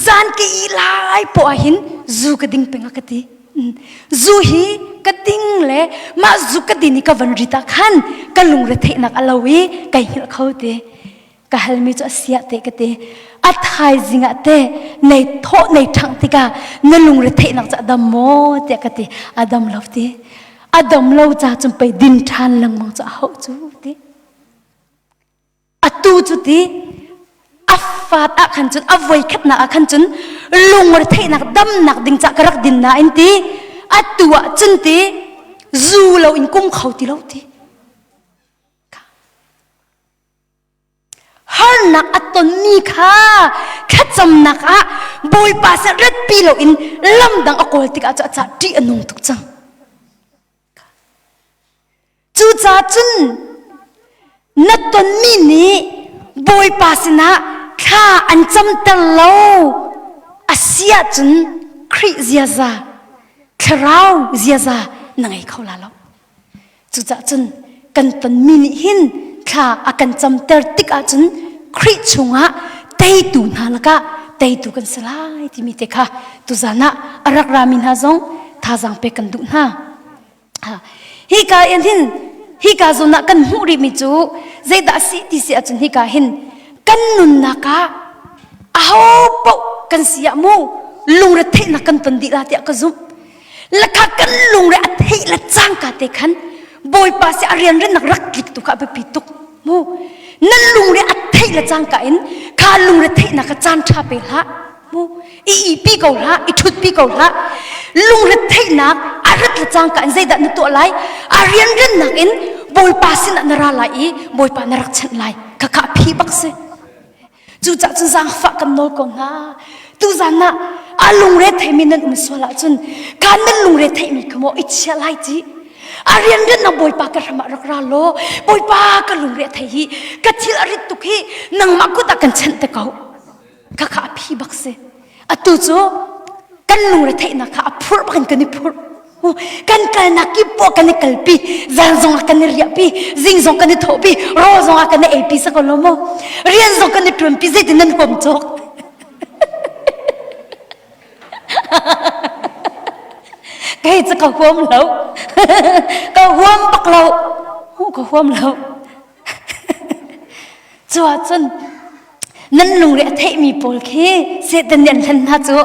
zan ka ih lai poh ah hin zu ka ding peng a ka ti zu hi ka ding le mah zu ka din i ka van rit ah khan ka lungre theihnak a lo i kai hngilh kho ti ka halmi cu a siah te ka ti a thaizing ah te nei thawh nei ṭhangh tikah na lungre theihnak cu a dam maw tiah ka ti a dam lo ti a dam lo ca cun pei din ṭhan lengmang cu a hauh cu ti Atu cu ti a fat ah khan cun a voi khatnak ah khan cun lungretheihnak damnak ding cah ka rak din nain ti atu ah cun ti zu lo in kum kho ti lo ti harnak a tonmi kha thlacamnak ah Bawipa seh ratpi lo in lamdang a kawl tikah cu a cah ṭih a nung tuk cang. Cucaah cun na tonmi nih Bawipa sinah thla an camter lo a si ahcun Khrih ziaza, thlarau ziaza na ngei kho la lo. Cucaah cun kan tonmi nih hin thla a kan camter tik ahcun Khrih chungah teitu hna lakah Teitu kan si lai timi te kha tuzan ah a rak rami hna zong thazaang pek kan duh hna. Hika in hin hika zawn ah kan hmuh rihmi cu zeidah a si ti si ahcun hika hin kan nunnak ah aho paoh kan si ah mu lungre theihnak kan ton dih la tiah ka zumh. Lakha kan lungre a theih le cangka te khan Bawipa si a rianrennak rak tlik tu kha a biapi tuk mu. Nan lungre a theih le cangka in kha lungre theihnak kha caan ṭha pe hlah mu. I ipi ko hlah, i ṭhutpi ko hlah. Lungre theihnak a rat le cangka in zeidah na tuah lai? A rianrennak in Bawipa sinah na ra lai i Bawipa na rak chanh lai. Khakha a phi bak si. Cucaah cun zaangfah kan nawl ko hna. Tuzan ah a lungre theimi nan um sual ahcun kha nan lungre theimi kha maw i chia lai ci. A rianrian na Bawipa ka hram ah rak ra law Bawipa ka lungre thei hi ka thil a rit tuk hi nangmah kut ah kan chanh te ko. Khakha a phi bak si. Atu cu kan lungre theihnak kha a phurh bak in kan i phurh. Kan kalnak kip poah kan i kalpi, zan zong ah kan i riahpi, zing zong kan i thawhpi, rawl zong ah kan i eipi sa ko lo maw? Rian zong kan i ṭuanpi, zeitin nan huam cawk? Kei cu ka huam lo. Ka huam bak lo. Ka huam lo. Cu ahcun nan lungre a theihmi pawl khi Satan nih an hlen hna cu.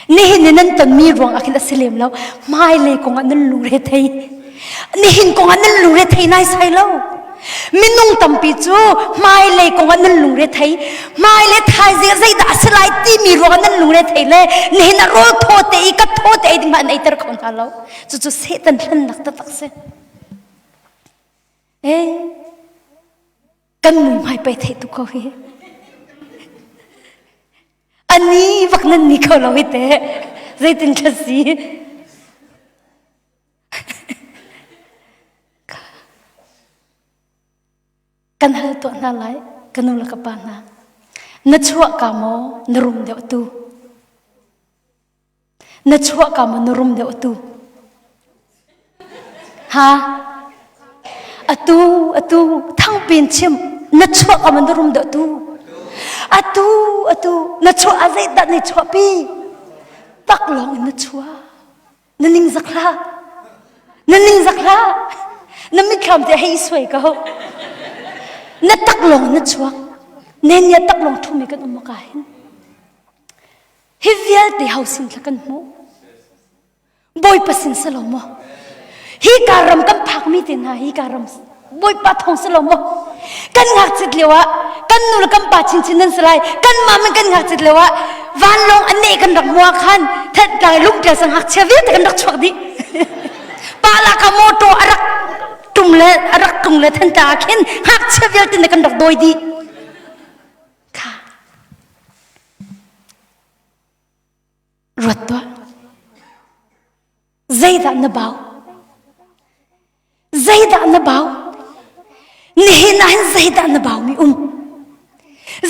Nihin ni nan tonmi ruang ah khin a si lem lo. Hmailei kong ah nan lungre thei. Nihin kong ah nan lungre thei nai sai lo. Minung tampi cu hmailei kong ah nan lungre thei. Hmailei thaizing ah zeidah a si lai timi ruang ah nan lungre thei le nihin ah rawl thaw te i ka thaw te ei ding hmanh an eiter kho hna lo. Cucu Satan hlennak taktak si. Eh, kan muihmai pei theih tuk ko hi. Ani bak nan ni kho lo hi te. Zeitin ṭha si? Kan hal tuah hna lai, ka nu le ka pa hna. Na chuah ka maw na rum deuh tu? Na chuah ka maw na rum deuh atu? Ha? Atu, atu, thangpin chim, na chuah ka maw na rum deuh atu? Atu, atu, na chuah ah zeidah na chuahpi? Tak lawng in na chuah. Na ning zak hlah. Na ning zak hlah. Na mitthlam te hei suai ko. Na tak lawng na chuak. Nen nia tak lawng thumi kan um ka hin. Hi vialte ho sin thla kan hmuh. Bawipa sin si lo maw? Hi ka ram kan phakmi te hna hi ka ram Bawipa thawng si lo maw? Kan ngakchit lio ah kan nu le kan pa chinchin nan si lai. Kan mah men kan ngakchit lio ah vanlawng an ne kan rak mua khan thlai lungṭial sang ngakchia vialte kan rak chuak dih. Pa la ka motor a rak tum le a rak tung le thantlang ah khin ngakchia vialte ne kan rak dawi dih. Kha ruat tuah. Zeidah na bau? Zeidah na bau? Nihin ah hin zeidah na bau mi um?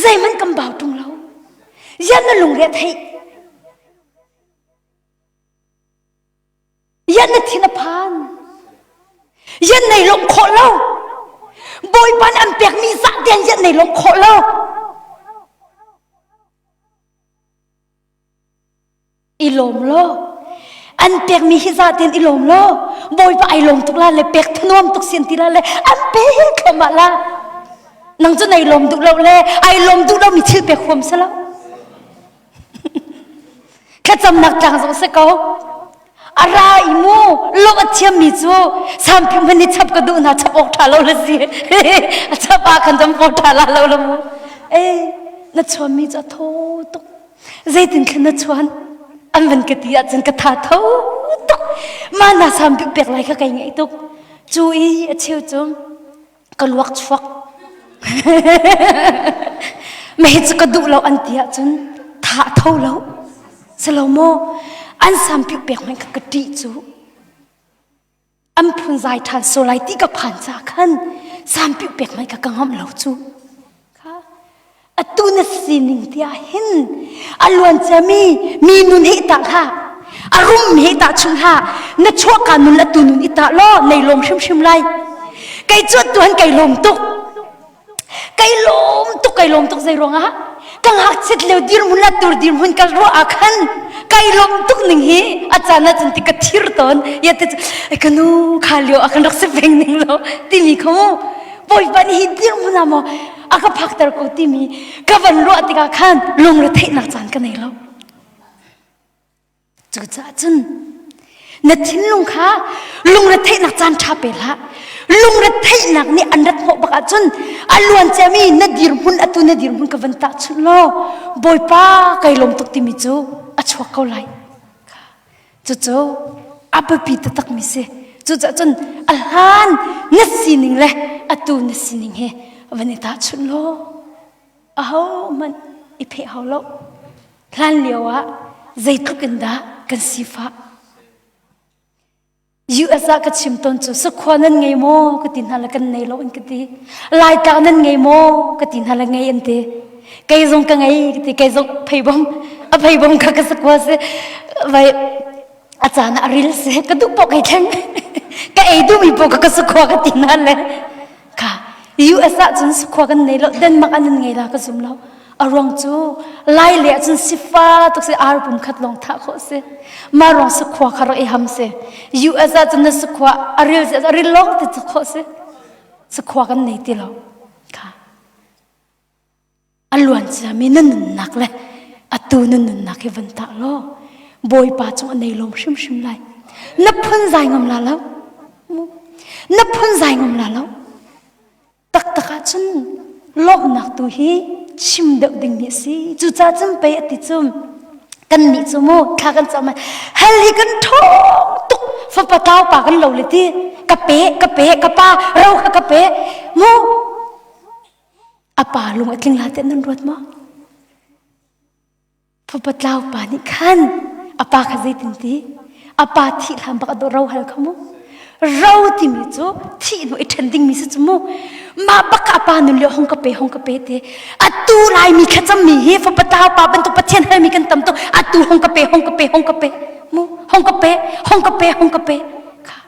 Zeihmanh kan bau ṭung lo. Yan na lungre a theih. Yan na thin a phan. Yan nei lawmh khawh lo. Bawipa nih an pekmi zah tiang yan nei lawmh khawh lo. I lawm law. An pekmi hi zah tiang i lawm law. Bawipa ai lawm tuk la le pek thanuam tuk sian ti la le an pek thluahmah la. Nang cu nei lawm duh lo le ai lawm duh lo mi thil pek huam si lo. Thlacamnak tlang zong si ko. A ra i mu lawmh a thiammi cu sampi hmanh i chap ka duh hna chap awk ṭha lo le si. A chap ah khan cam awk ṭha la lo la mu. Eh, na chuanmi cu a thaw tuk. Zeitin khan na chuan? An van ka ti ahcun ka tha tho tuk. Mah na sampi pek lai kha kai ngaih tuk. Cu i a cheu cu ka luak chuak mei cu ka duh lo an ti ahcun tha a tho lo silo maw an sampi pek hmanh kha ka ṭih cu an phunzai ṭhan so lai ti ka phan ca khan sampi pek hmanh kha ka ngamh lo cu kha Atu na sining tiah hin a luan ciami mi nun hi tah hlah. A rum hi tah chung hlah. Na chuahka nun atu nun i tah law nei lawm hrimhrim lai. Kei cu atu han kei lawm tuk. Kei lawm tuk, kei lawm tuk zei ruangah? Ka ngakchiat lio dirhmun la tur dirhmun ka ruah ah khan kai lawm tuk ning hi a caan ah cun ti ka thir tawn. Ya te ka nu kha lio ah kan rak si peng ning lo timi kha mu Bawipa nih hi dirhmun ah maw a ka phakter ko timi ka van ruah tikah khan lungre theihnak caan ka nei lo. Cucaah cun na thinlung kha lungretheihnak caan ṭha pe hlah. Lungretheihnak nih an rat hnawh bak ahcun a luan ciami na dirhmun atu na dirhmun ka van tahchunh law Bawipa kai lawm tuk timi cu a chuak ko lai. Cucu a biapi taktakmi si. Cucaah cun a hlan na sining le atu na sining hi van i tahchunh law ahohmanh i pheh hau lo. Hlan lio ah zeitluk in dah kan sifah? US ah ka chim tawn cu sakhua nan ngei maw ka ti hna le kan nei lo an ka ti. Laitlak nan ngei maw ka ti hna le ngei an ti. Kei zong ka ngei ka ti kei zong pheibom a pheibom kha ka sakhua si vai a caan ah a ril si ka duh poh kai thleng ka ei duhmi poh ka ka sakhua ka ti hna le Kha US ah cun sakhua kan nei lo Denmark an ngei la ka zum lo a ruang cu lai le ah cun sifa tuk si ar pum khat lawng thah khawh si ma ruang sakhua kha rak i ham si US ah cun na sakhua a ril a ril lawng ti khawh si sakhua kan nei ti lo kha A luan ciami na nunnak le atu na nunnak hi van tah law Bawipa cung a nei lawm hrimhrim lai. Na phun zai ngam la lo. Na phun zai ngam la lo. Taktak ahcun lawmhnak tu hi chim deuh dingmi a si. Cucaah cun pei a ti cu kan nih cu mu thla kan cam hal hi kan ṭhawng tuk fapa tlau pa kan lo le ti ka pe ka pe ka pa ro kha ka pe mu A pa lung a tling la tiah nan ruat maw? Fapa tlau pa nih khan a pa kha zeitin ti? A pa thih hlan bak a dawh ro hal kha mu. Ro timi cu thih hnu i ṭhen dingmi si cu mu. Mah bak a pa nun lio hong ka pe hong ka pe ti. Atu Laimi thlacammi hi fapa tlau pa bantuk Pathian halmi kan tam tuk. Atu hong ka pe hong ka pe hong ka pe mu hong ka pe hong ka pe hong ka pe. Kha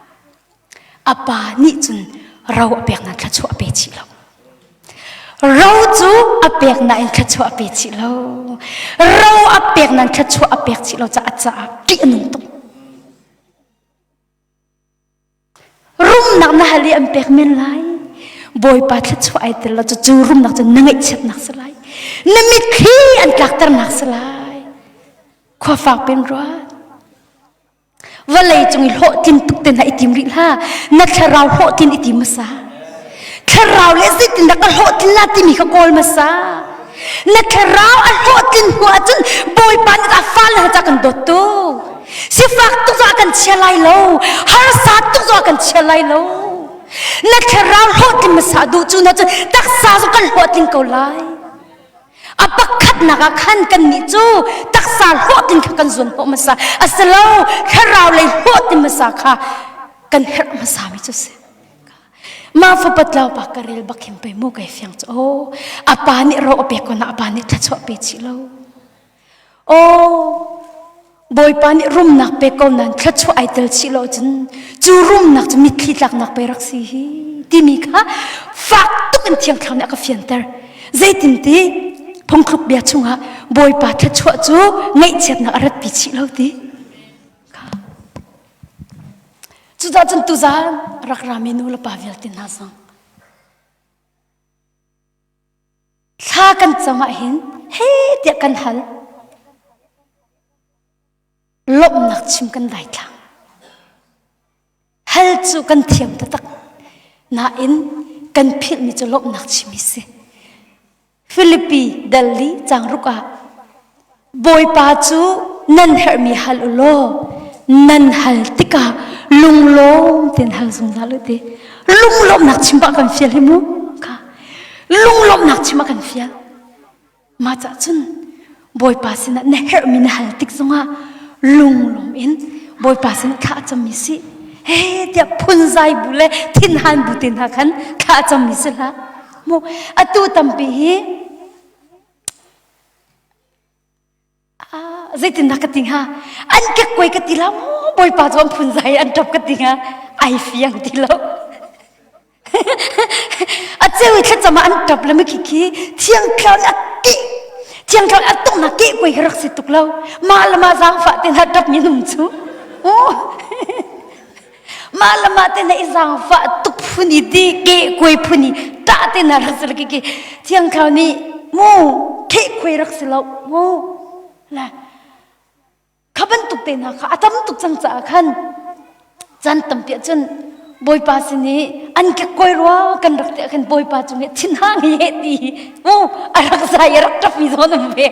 A pa nih cun ro a pek nain thluachuah a pe chih lo. Ro cu a pek nain thluachuah a pe chih lo. Ro a pek nain thluachuah a pek chih lo caah a caah ṭih a nung tuk. Rumnak na hal i an pek men lai. Bawipa thluachuah ai tel lo cu cu rumnak cu na ngaihchiatnak si lai. Na mitthli an tlakternak si lai. Khua fak pen ruat. Vawlei cung i hlawhtlin tuk te hna i tim rih hlah. Na thlarau hlawhtlin i tim hmasa. Thlarau le zeitindah ka hlawhtlin la timi kha kawl hmasa. Na thlarau a hlawhtlin hnu ahcun Bawipa nih a fale hna ca kan dawt tuk. Sifak tuk zong a kan chia lai lo. Harsa tuk zong a kan chia lai lo. Na thlarau hlawhtlin hmasa duh cu na cun taksa zong kan hlawhtling ko lai. A pakhatnak ah khan kannih cu taksa hlawhtlin kha kan zuan hnawh hmasa. A si lo, thlarau lei hlawhtlin hmasa kha kan herh hmasa mi cu si. Ma fapa tlau pa ka rel bak hin pei mu kai fiang cu aw a pa nih ro a pek ko na a pa nih thluachuah pe chih lo. Aw Bawipa nih rumnak pek ko nain thluachuah ai tel chih lo cun cu rumnak cu mitthli tlaknak pei rak si hi timi kha fak tuk in Thiang Thlarau nih a ka fianter. Zeitinti phungthluk bia chungah Bawipa thluachuah cu ngaihchiatnak a ratpi chih lo ti. Cucaah cun tuzaan rak rami nu le pa vialte hna zong Thla kan cam ah hin he tiah kan hal. Lawmhnak chim kan daithlang. Hal cu kan thiam taktak. Nain kan philhmi cu lawmhnak chim hi si. Filipi dal li cang ruk ah Bawipa cu nan herhmi hal u law nan hal tikah lunglawm tein hal zungzal u ti. Lunglawmhnak chim ah kan fial hi mu. Kha. Lunglawmhnak chim ah kan fial. Mah cah cun Bawipa sinah na herhmi na hal tik zongah lunglawm in Bawipa sinah thla a cammi si. He tiah phunzai bu le thinhan bu te hna khan thla a cammi si hlah. Mu atu tampi hi zeitindah ka ti hnga an kekkuai ka ti la maw bawipa cu an phunzai an ṭap ka ti hnga ai fiang ti lo a ceu i thlacam ah an ṭap le mikhi khi thiang thlarau nih a tih. Thiang Thlarau a tuknak ke koi rak si tuk lo. Mah le mah zaangfah te hna ṭap mi num cu. Mah le mah te na i zaangfah tuk phun i ti ke kuai phun i ṭah te na rak si lo ki Thiang Thlarau nih mu ke khuai rak si lo mu la kha bantuk te hna kha a tam tuk cang caah khan caan tampi ahcun Bawipa sin i an kekkuai rua kan rak ti ahkhan Bawipa cung i thinhang hi heh ti mu a rak zai a rak ṭap mi zawn um ve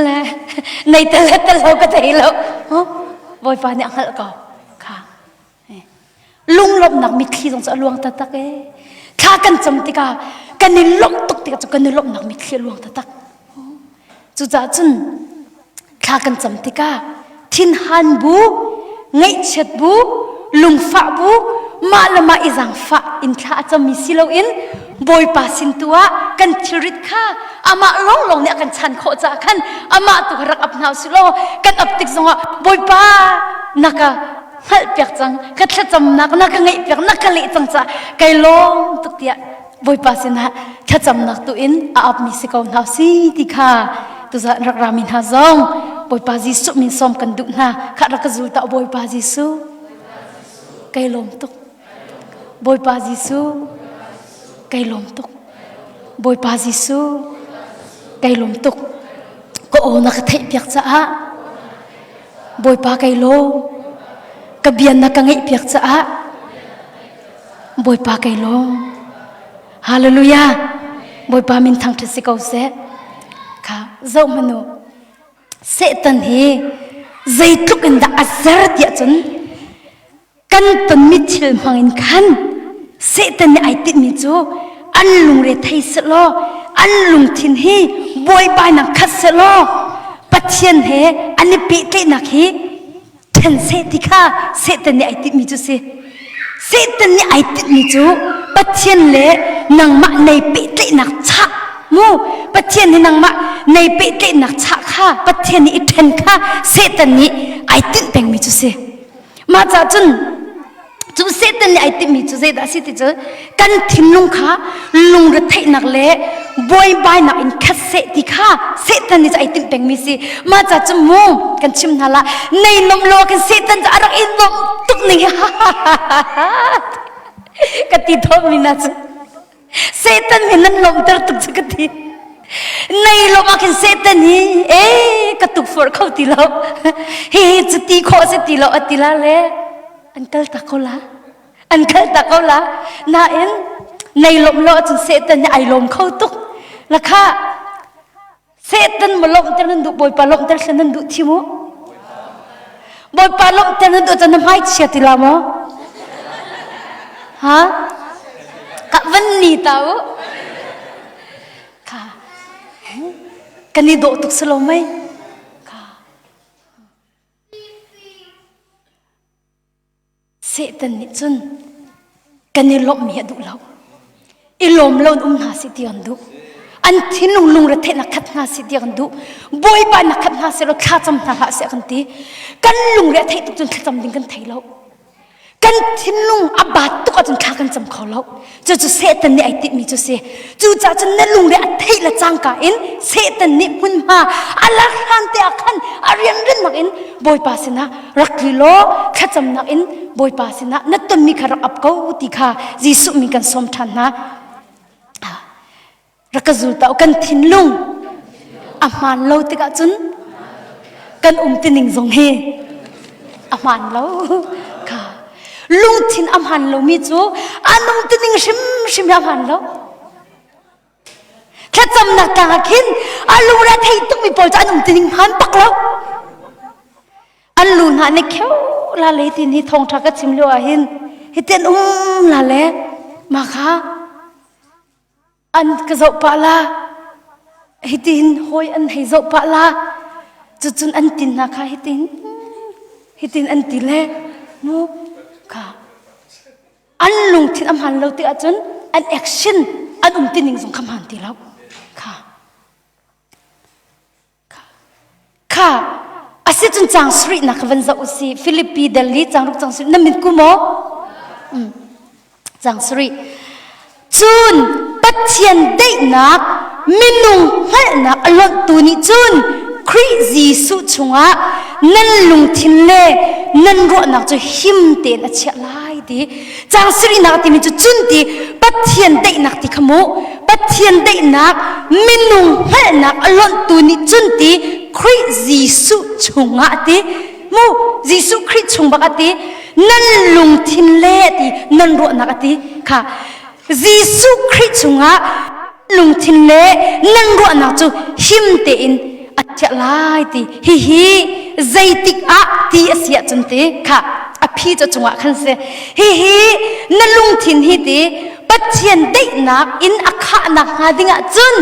le nei tel le tel lo ka thei lo Bawipa nih a hngalh ko kha lunglawmhnak mitthli zong cu a luang taktak e thla kan cam tikah kan i lawmh tuk tikah cu kan i lawmhnak mitthli a luang taktak Cucaah cun thla kan cam tikah thinhan bu, ngaihchiat bu, lungfah bu, mah le mah i zaangfah in thla a cammi si loin Bawipa sin tu ah kan thilrit kha amah lawnglawng nih a kan chan khawh caah khan amah tu kha rak ap hna usih law kan ap tik zongah Bawipa na ka hngalhpiak cang ka thlacamnak na ka ngaihpiak na ka leh cang caah kai lawm tuk tiah Bawipa sinah thlacamnak tu in a apmi si ko hna si ti kha tuzan rak rami hna zong Bawipa Jesuh min sawm kan duh hna kha rak ka zul ta Bawipa Jesuh kai lawm tuk Bawipa Jesuh kai lawm tuk Bawipa Jesuh kai lawm tuk ka aw na ka theih piak caah Bawipa kai lawm ka bian na ka ngeih piak caah Bawipa kai lawm. Hallelujah. Bawipa min thangṭhat si ko seh. Kha zoh hmanh u. Satan hi zeitluk in dah a zer tiah cun kan tonmi thil hmang in khan Satan nih ai tinhmi cu an lungre thei sehlaw an lungthin hi buaibainak khat sehlaw Pathian he an i pehtlaihnak hi Ṭhen seh ti kha Satan nih ai tinhmi cu si. Satan nih ai tinhmi cu Pathian le nangmah nei pehtlaihnak chah mu Pathian hi nangmah nei pehtlaihnak chah kha Pathian nih i ṭhen kha Satan nih ai tinh pengmi cu si. Mah caah cun Cu Satan nih ai timhmi cu zeidah a si ti cu kan thinlung kha lungretheihnak le buaibainak in khat seh ti kha Satan nih cu ai timh pengmi si. Mah ca cu mu kan chim hna la nei nom lo kan Satan cu a rak i nuamh tuk ning hi ka ti thawmi na cu. Satan hi nan lawmhter tuk cu ka ti. Nei lawm ah khin Satan hi e ka tukforh kho ti lo. Hi cu ti khawh si ti lo a ti la le an kal tak ko la. An kal tak ko la. Nain nei lawmh lo ahcun Satan nih ai lawm kho tuk. Lakha Satan ma lawmhter nan duh Bawipa lawmhter thlen nan duh thi mu. Bawipa lawmhter nan duh cun na hmai chia ti la maw? Ha? Ka van ni ta u. Kha. Kan i dawh tuk si lo mei? Kha. Satan nih cun kan i lawmhmi a duh lo. I lawm lo in um hna sih ti an duh. An thinlung lungretheihnak khat hna sih ti an duh. Bawipa nak khat hna seh law thlacam hna hlah seh kan ti. Kan lungre a theih tuk cun thlacam ding kan thei lo. Kan thinlung a baat tuk ahcun thla kan cam kho lo. Cucu Satan nih ai tinhmi cu si. Cucaah cun na lungre a theih le cangka in Satan nih hmunhma a lak hlan te ah khan a rianrinnak in Bawipa sinah rak tli law thlacamnak in Bawipa sinah na tonmi kha rak ap ko ti kha Jesuh min kan sawm ṭhan hna. Rak ka zul ta kan thinlung a hmaan lo tikah cun kan um tining zong hi a hmaan lo kha lungthin a hmaan lomi cu an um tining hrimhrim hi a hmaan lo thlacamnak tlang ah khin a lungre thei tukmi pawl cu an um tining hmaan bak lo An lu hna nih kheu la le ti ni thawngṭha ka chim lio ah hin hitian um la le ma kha an ka zoh pah la hitin hawi an hei zoh pah la cucun an tin hna kha hitin hitin an ti le mu kha an lungthin a hmaan lo ti ahcun an action an um tining zong kha hmaan ti lo kha Kha asicun cang sarih nak van zoh usih Philippi Delhi cang ruk cang sarih na min ku maw? Mm. Cang sarih. Cun Pathian daihnak minung hngalhnak a lonhtu nih cun Khrih Jesuh chungah nan lungthin le nan ruahnak cu him tein a chiah lai ti. Caang sarihnak timi cu cun ti Pathian daihnak ti kha mu. Pathian daihnak minung hngalhnak a lonhtu nih cun ti Khrih Jesuh chungah ti mu Jesuh Khrih chung bak a ti nan lungthin le ti nan ruahnak a ti kha Jesuh Khrih chungah lungthin le nan ruahnak cu him tein a chiah lai ti hihi zeitik ah ti a si ahcun ti kha a phi cu cungah khan si hihi na lungthin hi ti Pathian daihnak in a khahnak hnga ding ah cun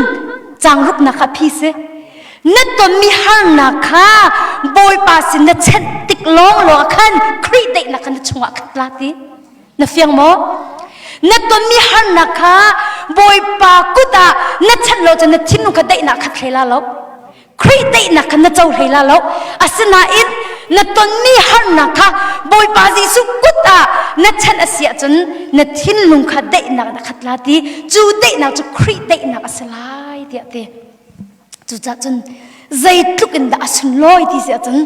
changruknak kha phi si na tonmi harnak kha Bawipa sin na chenh tik lawng lawng ah khan Khrih daihnak kha na chungah khat la ti Na fiang maw? Na tonmi harnak kha Bawipa kut ah na chanh lo cun na thinlung kha daihnak khat hlei la lo. Khrih daihnak kha na co hlei la lo. Asinain na tonmi harnak kha Bawipa Jesuh kut ah na chanh a si ahcun na thinlung kha daihnak na khat la ti. Cu daihnak cu Khrih daihnak a si lai tiah ti. Cucaah cun zeitluk in dah a sunlawi ti si ahcun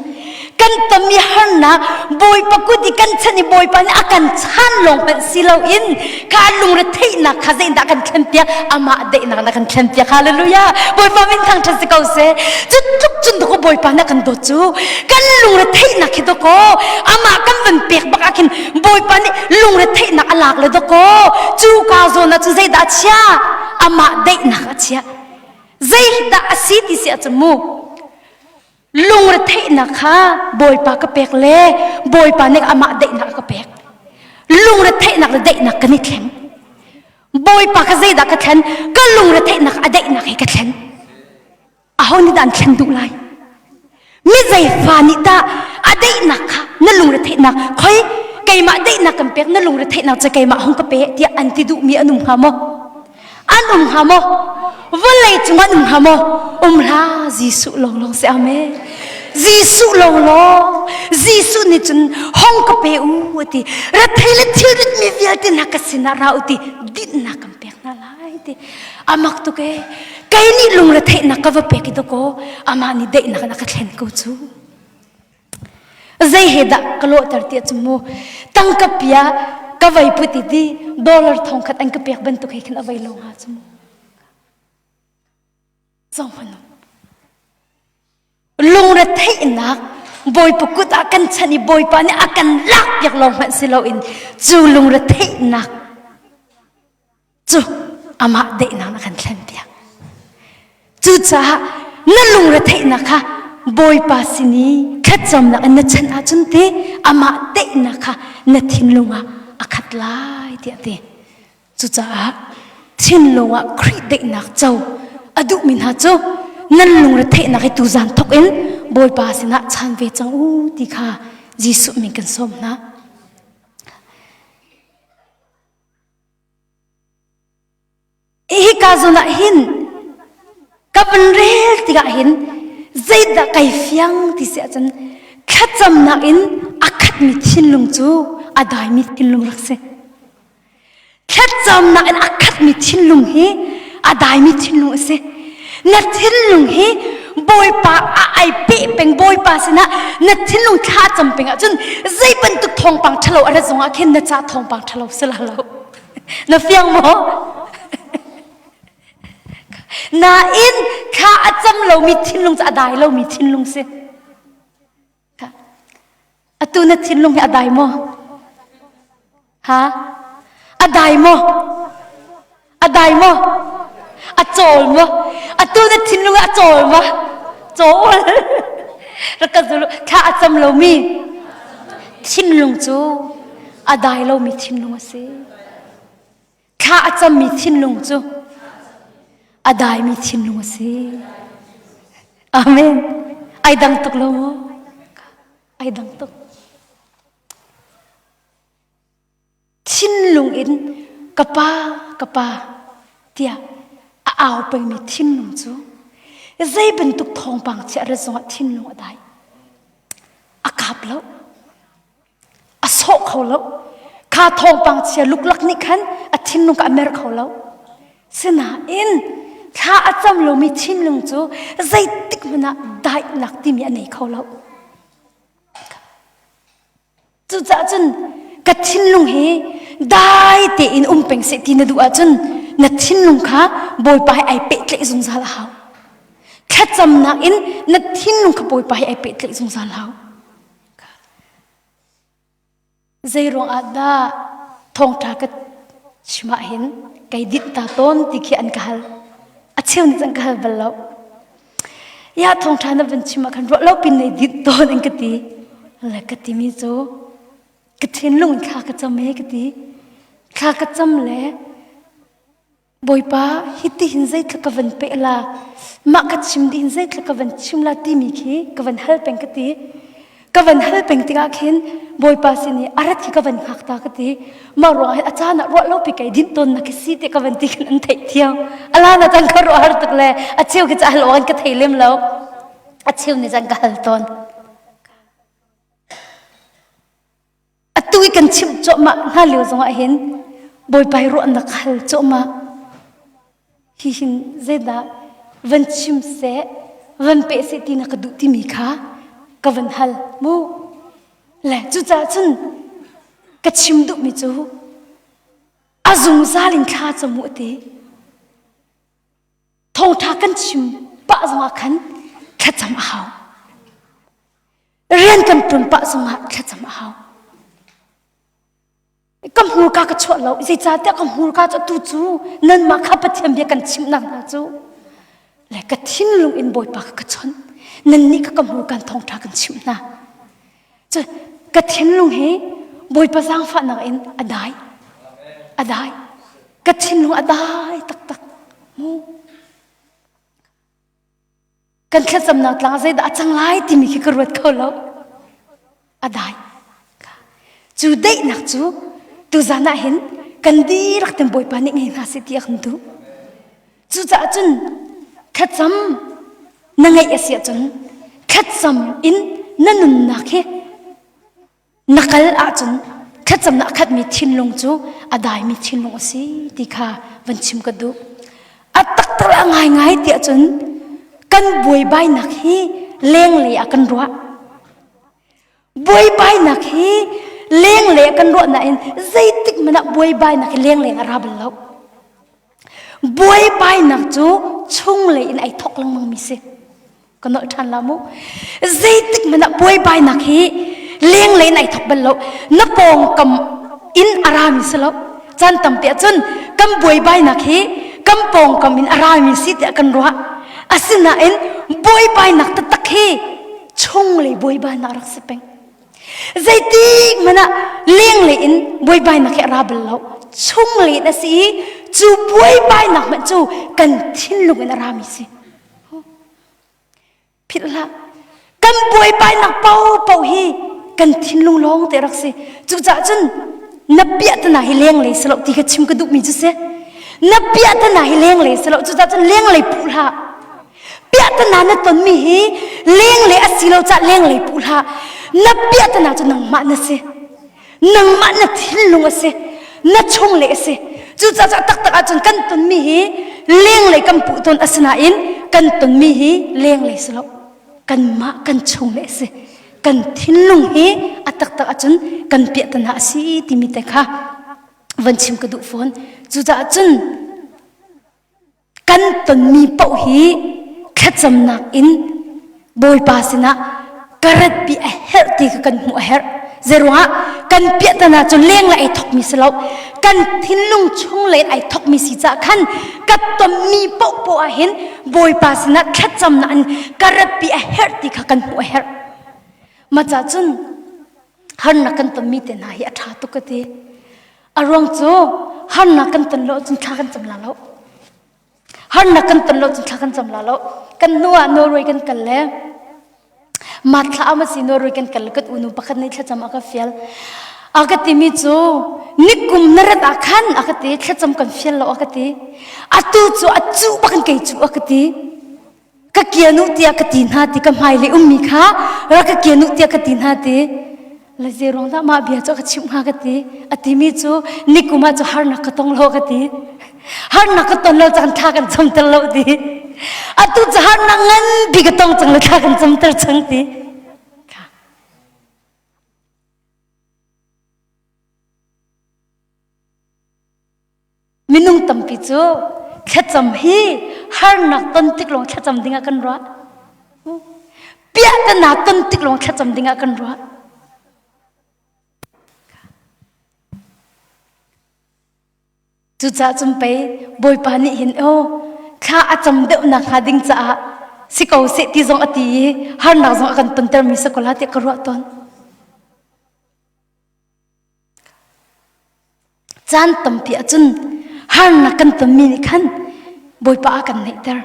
kan tonmi harnak Bawipa kut i kan chan i Bawipa nih a kan chan lawng hmanh si loin kha lungretheihnak kha zeidah kan thlenpiak amah daihnak na kan thlenpiak hallelujah Bawipa min thangṭhat si ko seh cu tluk cun dawkaw Bawipa nih a kan dawt cu kan lungretheihnak hi dawkaw amah kan van pek bak ah khin Bawipa nih lungretheihnak a lak le dawkaw cu ka zawn ah cun zeidah a chia amah daihnak a chia Zeidah a si ti si ahcun mu lungretheihnak kha Bawipa ka pek le Bawipa nih amah daihnak a ka pek. Lungretheihnak le daihnak kan i thleng. Bawipa kha zeidah ka thlen? Ka lungretheihnak a daihnak he ka thlen. Aho nih dah an thlen duh lai? Mi zei fa nih dah a daihnak kha na lungretheihnak khoi keimah daihnak kan pek na lungretheihnak cu keimah hung ka pe tiah an ti duhmi an um hnga maw? An um hnga maw? Vawlei cung an um hnga maw? Um hlah Jesuh lawnglawng si amen. Jesuh lawnglawng Jesuh nih cun hong ka pe u a ti rethei le thilrit mi vialte hna ka sinah ra u ti dinhnak kan pek hna lai ti amak tuk e kei nih lungretheihnak ka va pek i dakaw amah nih daihnak in a ka thlen ko cu zei he dah ka lawhter tiah cu mu tangka pia ka vei put i ti dollar thong khat an ka pek bantuk he khin a vei lo hnga cu mu zong hmanu lungretheihnak bawipa kut ah kan chan i bawipa nih a kan lak piak lawng hmanh si loin cu lungretheihnak cu amah daihnak na kan thlenpiak cucaah na lungretheihnak kha bawipa sin i thlacamnak in na chan ahcun ti amah daihnak kha na thinlung ah a khat lai tiah ti cucaah thinlung ah Khrih daihnak co a duhmi hna cu nan lungretheihnak hi tuzan thawk in bawipa sinah chan ve cang u ti kha Jesuh min kan sawm hna. Hika zawn ah hin ka van rel tikah hin zeidah kai fiang ti si ahcun thlacamnak in a khatmi thinlung cu a daimi thinlung rak si. Thlacamnak in a khatmi thinlung hi a daimi thinlung a si. Na thinlung hi Bawipa a ai peh peng Bawipa sinah na thinlung thla cam peng ahcun zei bantuk thawngpang ṭhalo a rat zongah khin na ca thawngpang ṭhalo si la lo. Na fiang maw? Nain thla a cam lomi thinlung cu a dai lomi thinlung si. Atu na thinlung hi a dai maw? Ha? A dai maw? A dai maw? A cawl maw? Atu na thinlung a cawl maw? Cawl. Rak ka zul thla a cam lomi thinlung cu a dai lomi thinlung a si. Thla a cammi thinlung cu a daimi thinlung a si. Amen. Ai dang tuk lo maw? Ai dang tuk. Thinlung in ka pa, ka pa tiah a au pengmi thinlung cu zei bantuk thawngpang chiah rat zongah thinlung a dai. A kap lo. A sawh kho lo. Kha thawngpang chia luklak nih khan a thinlung ka a mer kho lo. Sinain Thla a cam lomi thinlung cu zeitik hmanh ah daihnak timi a nei kho lo. Cucaah cun ka thinlung hi dai tein um peng seh ti na duh ahcun na thinlung kha Bawipa he ai pehtlaih zungzal a hau. Thlacamnak in na thinlung kha Bawipa he ai pehtlaih zungzal a hau. Zei ruangah dah thawngṭha ka chim ahhin kei dinh ta tawn ti khi an ka hal. A cheu nih cun ka hal bal lo. Ya thawngṭha na van chim ah khan ruah lo pin nei dinh tawn an ka ti. Le ka timi cu ka thinlung in thla ka cam e ka ti. Thla ka cam le Bawipa, hitihin zeitluk ka van peh la, mah ka chim dih hin zeitluk ka van chim la timi khi ka van hal peng ka ti. Ka van hal peng tikah khin Bawipa sin i a rat khi ka van hngak ta ka ti. Mah ruangah hin a caan ah ruah lo pi kei dinh tawn na ka si ti ka van ti khin an theih thiam. A la na cang ka ruah har tuk le a cheu khi ca hal awk an ka thei lem lo. A cheu nih cun ka hal tawn. Atu i kan chimh cuahmah hna lio zongah hin Bawipa hi ruahnak hal cuahmah. Hihin zeidah van chim seh, van peh seh ti na ka duh timi kha ka van hal mu. Le cucaah cun ka chim duhmi cu a zungzal in thla cam u ti. Thawngṭha kan chim pah zongah khan thlacam a hau. Rian kan ṭuan pah zongah thlacam a hau. Ka hmurka ka chuah lo. Zeicahtiah ka hmurka cu atu cu nanmah kha Pathian bia kan chimhnak hna cu le ka thinlung in Bawipa kha ka chawnh. Nannih kha ka hmurka in thawngṭha kan chimh hna. Cu ka thinlung hi Bawipa zaangfahnak in a dai. A dai. Ka thinlung a dai taktak. Mu. Kan thlacamnak tlang zeidah a cang lai timi khi ka ruat kho lo. A dai. Cu daihnak cu tuzan ah hin kan dihlak ten Bawipa nih ngei hna seh ti a kan duh. Cucaah cun thlacam na ngeih a si ahcun thlacam in na nunnak hi na kal ahcun thlacamnak a khatmi thinlung cu a daimi thinlung a si ti kha van chim ka duh. A taktak a ngaingai ti ahcun kan buaibainak hi lenglei ah kan ruah. Buaibainak hi lenglei ah kan ruah nain zeitik hmanh ah buaibainak hi lenglei a ra bal lo. Buaibainak cu chunglei in ai thawk lengmang mi si. Ka nolh ṭhan la mu. Zeitik hmanh ah buaibainak hi lenglei in ai thawk bal lo. Na pawngkam in a rami si lo. Caan tampi ahcun kan buaibainak hi kan pawngkam in a rami si tiah kan ruah. Asinain buaibainak taktak hi chunglei buaibainak rak si peng. Zeitik hmanh ah lenglei in buaibainak hi a ra bal lo. Chunglei in a si i cu buaibainak hmanh cu kan thinlung in a rami si. Philh hlah. Kan buaibainak paohpaoh hi kan thinlung lawng te rak si. Cucaah cun na piahtana hi lenglei si lo ti kha chim ka duhmi cu si. Na piahtana hi lenglei si lo. Cucaah cun lenglei puh hlah. Piahtana na tonmi hi lenglei a si lo caah lenglei puh hlah. Na piahtana cu nangmah na si. Nangmah na thinlung a si. Na chunglei a si. Cucaah taktak ahcun kan tonmi hi lenglei kan puh tawn asinain kan tonmi hi lenglei si lo. Kanmah kan chunglei a si. Kan thinlung hi a taktak ahcun kan piahtana a si timi te kha van chim ka duh fawn. Cucaah cun kan tonmi paoh hi thlacamnak in Bawipa sinah ka ratpi a herh ti kha kan hmuh a herh. Zeiruangah kan piahtana cu lenglei ai thokmi si lo kan thinlung chung lei ai thokmi si caah khan ka tonmi paohpaoh ah hin Bawipa sinah thlacamnak in ka ratpi a herh ti kha kan hmuh a herh. Mah cah cun harnak kan tonmi te hna hi a ṭha tuk ka ti. A ruang cu harnak kan ton lo ahcun thla kan cam la lo. Harnak kan ton lo cun thla kan cam la lo. Kan hnu ah Norway kan kal le ma thla am si Norway kan kal le kan unu pakhat nih thlacam a ka fial. A ka timi cu nikum na rat ah khan a ka ti thlacam kan fial lo a ka ti. Atu cu a cu bak in kei cu a ka ti. Ka kianu tiah ka ti hna ti ka hmailei ummi kha rak ka kianu tiah ka ti hna ti la zei ruang dah mah bia cu ka chimh hnga ka ti a timi cu nikum ah cu harnak ka tong lo ka ti. Harnak ka ton lo caan thla kan camter lo ti. Atu cu harnak nganpi ka tong cang le thla kan camter cang ti. Minung tampi cu thlacam hi harnak ton tik lawng thlacam dingah kan ruah. Piahtana ton tik lawng thlacam dingah kan ruah. Cucaah cun pei Bawipa nih hin aw thla a cam deuh nak hnga ding caah si ko seh ti zong a ti i harnak zong a kan tontermi si ko la tiah ka ruah tawn. Caan tampi ahcun harnak kan tonmi nih khan Bawipa a kan neihter.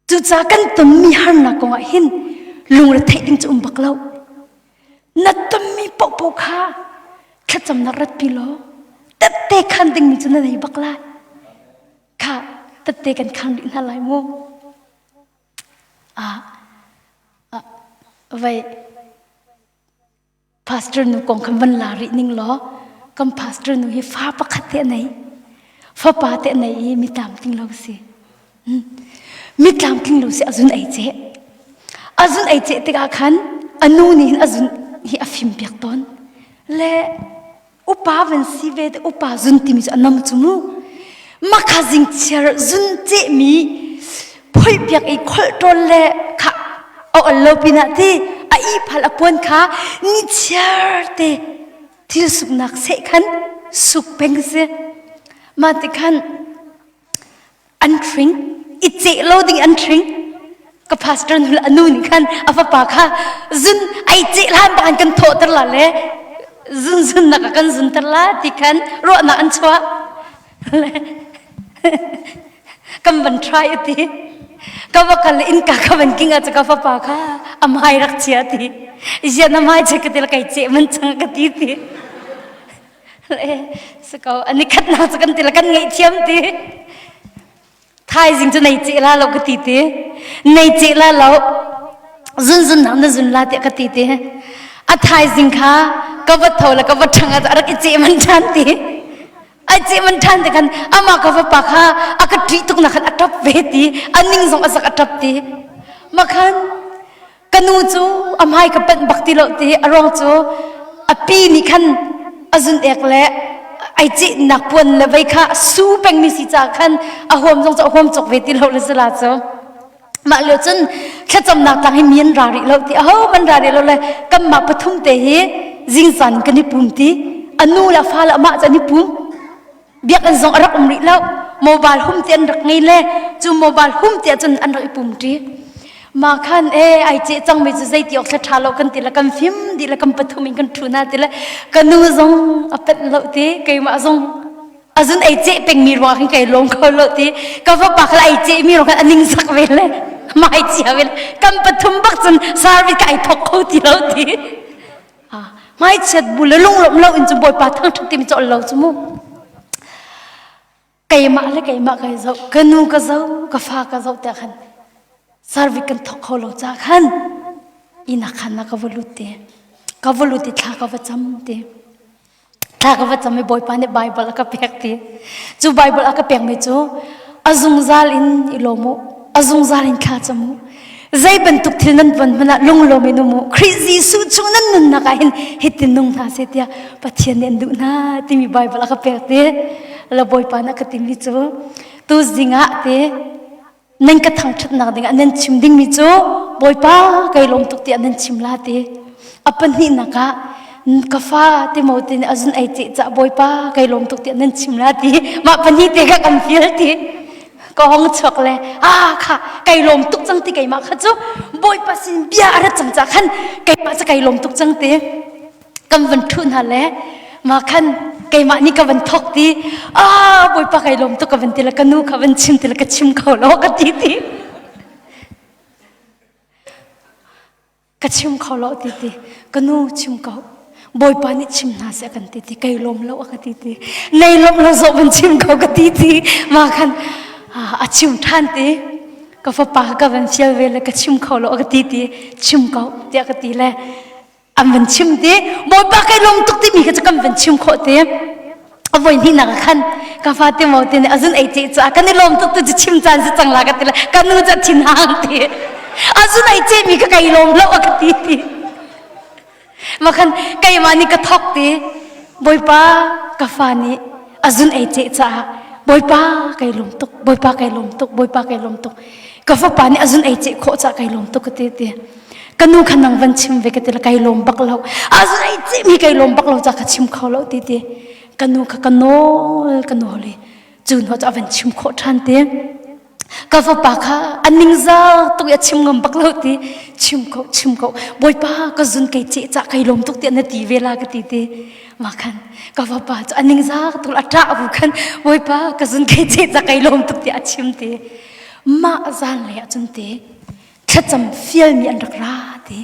Cucaah kan tonmi harnak kongah hin lungretheih ding cu um bak lo. Na tonmi paohpaoh kha thlacamnak ratpi law tette khan dingmi cu na nei bak lai. Kha tette kan khan rih hna lai mu. Ah, ah, vai Pastor nu kong khan van la rih ning law kan pastor nu hi fa pakhat te a nei fapa te a nei i mi tlamtling lo si mi tlamtling lo si azun ei ce azun ei ce tikah khan a nu nih hin azun hi a fim piak tawn le upa van si ve te upa zun timi cu a nam cu mu makha zing chiar zun cehmi phoih piak i kholh ṭawl le kha a ol lo pinah ti a ihphal a puan kha ni chiar te thil suknak seh khan suk peng si mah ti khan an hring i ceh lo ding an hring ka pastor nu le anu nih khan a fapa kha zun ai ceh hlan bang kan thawhter la le zun zun nak a kan zunter la ti khan ruahnak an chuah kan van try ati ka va kal in ka ka van king a ka fapa kha a mai rak chia ti zian a mai che ka til kai che man chang ka ti ti le sako ani khat na chu kan til kan ngei thiam ti thaizing chu nei che la lo ka ti ti nei che la lo zun zun nak na zun la ti ka ti ti a thaizing kha ka va tho la ka va thang a rak i che man than ti ai ce man ṭhan te khan amah ka fapa kha a ka ṭih tuk na khan a ṭap ve ti a ning zong a sak a ṭap ti ma khan ka nu cu a hmai ka panh bak ti lo ti a ruang cu a pi nih khan a zun ek le ai ceh nak puan le vei kha su pengmi si ca khan a huam zong cu a huam cawk ve ti lo le sila cu mah lio cun thlacamnak tlang hi mi an ra rih lo ti aho man ra rih lo le kanmah pathum te hi zingzan kan i pum ti a nu le a fa le amah cu an i pum biakinn zong a rak um rih lo mobile hum ti an rak ngei le cu mobile hum ti ahcun an rak i pum ṭi ma khan e ai ceh cang mi cu zei ti awk thla ṭha lo kan ti le kan fim dih le kan pathum in kan ṭhu na ti le ka nu zong a penh lo ti keimah zong azun ei ceh pengmi ruang khin kai lawm kho lo ti ka fapa kha ei ceh mi ruang khan aning sak ve le mai chia ve le kan pathum bak cun service ka ai thok kho ti lo ti mai chiat bu le lunglawm lo in cu bawipa thangṭhat timi cu lo cu mu keimah le keimah kai zoh ka nu ka zoh ka fa ka zoh tiah khan service kan thok kho lo ca khan ina khan na ka va lut te ka va lut i thla ka va cam te Thla ka va cam i Bawipa nih Baibal a ka pek ti. Cu Baibal a ka pekmi cu a zungzal in i lawm u, a zungzal in thla cam u. Zei bantuk thil nan von hmanh ah lunglawm in um u. Khrih Jesuh chung nan nunnak ah hin hitin nung hna seh tiah Pathian nih an duh hna timi Baibal a ka pek ti. La Bawipa nih a ka timi cu tu zing ah te nan ka thangṭhatnak dingah nan chim dingmi cu Bawipa kai lawm tuk tiah nan chim la ti a pahnihnak ah ka fa Timote nih a zun ei ceh cah Bawipa kai lawm tuk tiah nan chim la ti mah pahnih te kha kan feel ti ka hong chuak le ah kha kai lawm tuk cang ti keimah kha cu Bawipa sin bia a rat cang ca khan keimah cu kai lawm tuk cang ti kan van ṭhu hna le mah khan keimah nih ka van thok ti ah bawipa kai lawm tuk ka van ti le ka nu kha van chim ti le ka chim kho lo ka ti ti ka chim kho lo ti ti ka nu chim ko bawipa nih chim hna seh kan ti ti kai lawm lo a ka ti ti nei lawm lo zawh van chim ko ka ti ti mah khan a chim ṭhan ti ka fapa ka van fial ve le ka chim kho lo a ka ti ti chim ko tiah ka ti le. An van chim ti Bawipa kai lawm tuk timi kha cu kan van chim khawh ti. A voi hnihnak ah khan ka fa te mo te nih azun ei ce caah kan i lawm tuk tu cu chim caan si cang la ka ti le ka nu cu thin hang ti. Azun ei ce mi kha kai lawm lo a ka ti ti. Ma khan keimah nih ka thok ti Bawipa ka fa nih azun ei ce caah Bawipa kai lawm tuk Bawipa kai lawm tuk Bawipa kai lawm tuk ka fapa nih azun ei ce khawh caah kai lawm tuk ka ti ti. Ka nu kha nang van chim ve ka ti le kai lawm bak lo azun ei ce mi kai lawm bak lo ca ka chim kho lo ti ti. Ka nu kha ka nawl ka nawl i cu hnu cu a van chim khawh ṭhan ti. Ka fapa kha a ningzak tuk i a chim ngam bak lo ti chim ko chim ko bawipa ka zun kei ceh cah kai lawm tuk tiah na ti ve la ka ti ti ma khan ka fapa cu a ningzak tuk a ṭah bu khan bawipa ka zun kei ceh cah kai lawm tuk tiah a chim ti mah zan lei ah cun ti thlacam fialmi an rak ra ti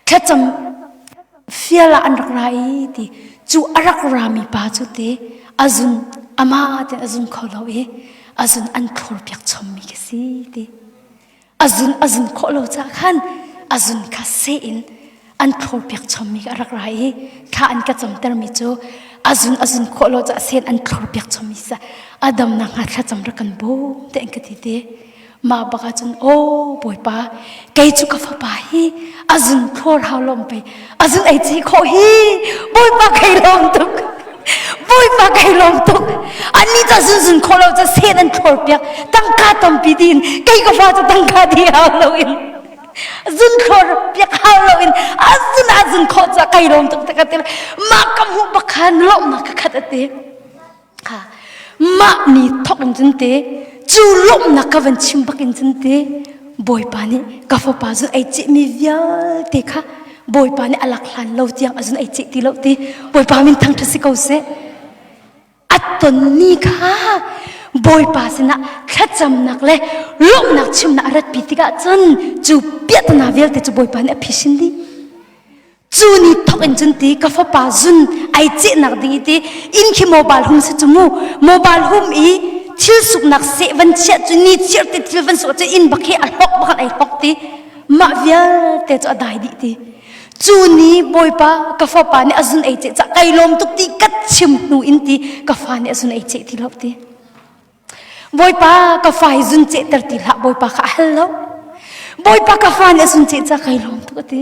thlacam fial ah an rak ra i ti cu a rak rami pa cu ti azun amah te azun kho lo i azun an thlur piak chommi ka si ti azun azun khawh lo ca khan azun kha se in an thlur piak chommi ka rak ra i thla an ka camtermi cu azun azun khawh lo ca sen an thlur piak chommi sa adam na hnga thlacam rak kan bawm te an ka ti te Mah bak ahcun aw Bawipa kei cu ka fapa hi a zun thlawr hau lawm pei a zun ei ci khawh hi Bawipa kei lawm tuk Bawipa kei lawm tuk annih ca zun zun khawh lo ca sen an thlawr piak tangka tampi din kei ka fa cu tangka di hau lo in zun thlawr piak hau lo in a zun a zun khawh ca kei lawm tuk tak ati mah ka hmuh bak khan lawmhnak ka khat ati Mah ni thok in cun te cu lawmhnak ka van chim bak in cun te Bawipa nih ka fapa zun ei cehmi vialte kha Bawipa nih a lak hlan lo tiang a zun ei ceh ti lo ti Bawipa min thangṭhat si ko seh. A tonmi kha Bawipa sinah thlacamnak le lawmhnak chimnak a ratpi tikah cun cu piahtana vialte cu Bawipa nih a phisin dih. Cu ni thok in cun ti ka fapa zun ai cehnak ding i ti inn khi mobile hum si cu mu mobile hum i thil suknak seh van chiah cu ni chiar te thil van suk cu inn bak hi a hlok bak ai hlok ti mah vialte cu a dai dih ti cu ni bawipa ka fapa nih a zun ei ceh ca kai lawm tuk ti ka chim hnu in ti ka fa nih a zun ei ceh ti lo ti Bawipa ka fa hi zun cehter ti hlah Bawipa kha a hal lo Bawipa ka fa nih a zun ceh ca kai lawm tuk a ti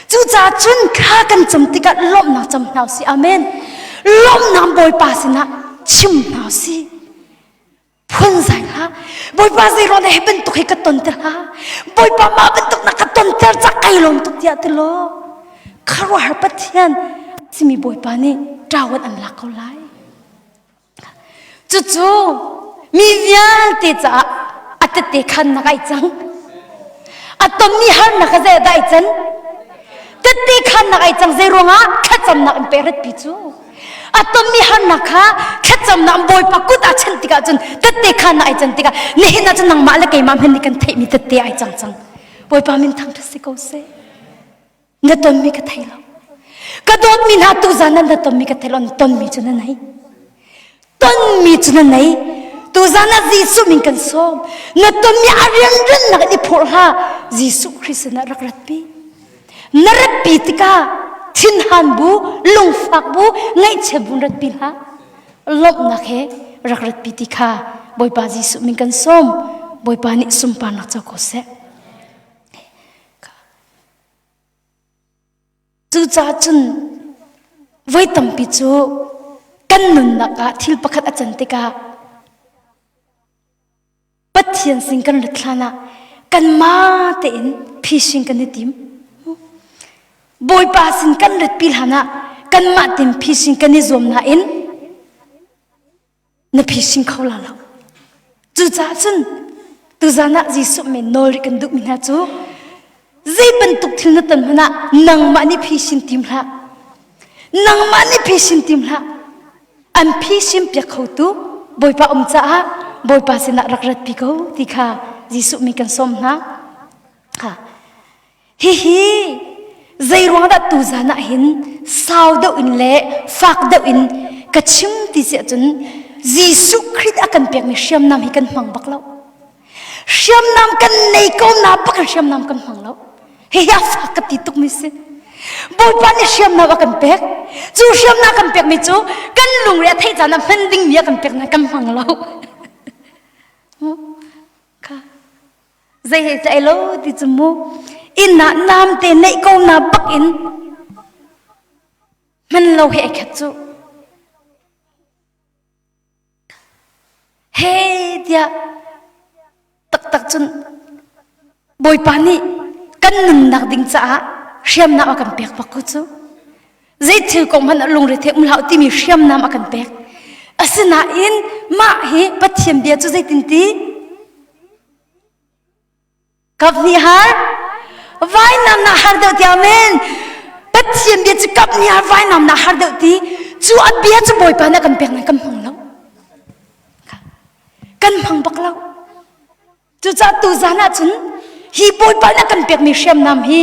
Cucaah cun kha kan cam tikah lawmhnak cam hna usih amen lawmhnak Bawipa sinah chim hna usih phun zai hlah Bawipa zeiruang dah hi bantuk hi ka ton te hlah Bawipa mah bantuk na ka ton ter ca kai lawm tuk tiah ti law khuaruahhar Pathian simi Bawipa nih ṭawan an lak ko lai Cucu mi vialte caah a tette khannak ai cang. A tonmi harnak kha zei dah ai can? Tette khannak ai cang zei ruangah thlacamnak in peh ratpi cu. A tonmi harnak kha thlacamnak in Bawipa kut ah chanh tikah cun tette khannak ai can tikah nihin ah cun nangmah le keimah hmanh nih kan theihmi tette ai cang cang. Bawipa min thangṭhat si ko seh. Na tonmi ka thei lo. Ka dawtmi hna tuzan ah na tonmi ka thei lo. Na tonmi cu na nei. Tonmi cu na nei. Tuzan ah Jesuh min kan sawm. Na tonmi a rianriannak in i phurh hlah. Jesuh Khrist sinah rak ratpi. Na ratpi tikah thinhan bu, lungfak bu, ngaihchia bu ratpi hlah. Lawmhnak he rak ratpi ti kha Bawipa Jesuh min kan sawm. Bawipa nih sunparnak co ko seh. Cucaah cun voi tampi cu kan nunnak ah thil pakhat a can tikah Pathian sin kan rat hlan ah kanmah tein phising kan i tim. Bawipa sin kan ratpi hlan ah kanmah tein phising kan i zuam nain na phising kho la lo. Cucaah cun tuzan ah Jesuh men nawl rih kan duhmi hna cu zei bantuk thil na ton hmanh ah nangmah nih phisin tim hlah. Nangmah nih phisin tim hlah. An phisin piak khotu Bawipa um caah Bawipa sinah rak ratpi ko ti kha Jesuh mi kan sawm hna. Ha. Hihi zeiruang dah tuzan ah hin sau deuh in le fak deuh in ka chim ti si ahcun Jesuh Khrih a kan pekmi hriamnam hi kan hmang bak lo. Hriamnam kan nei ko na bak hriamnam kan hmang lo. Hihi a fak ka ti tukmi si. Bawipa nih hriamnam a kan pek. Cu hriamnam kan pekmi cu kan lungre a theih caan ah hman dingmi a kan pek na kan hmang lo. Kha zei he tlai lo ti cu mu inn ah nam te neih ko na bak in hman lo he khat cu He tiah taktak cun Bawipa nih kan nunnak ding caah hriamnam a kan pek bak ko cu. Zei thil kong hmanh ah lungre the um hlah timi hriamnam a kan pek. Asinain mah hi Pathian bia cu zeitin ti? Kap nih har vainam na har deuh ti amen. Pathian bia cu kap nih har vainam na har deuh ti cu a bia cu Bawipa nih a kan pek nan kan hmang lo. Kan hmang bak lo. Cucaah tu zan ah cun hi Bawipa nih a kan pekmi hriamnam hi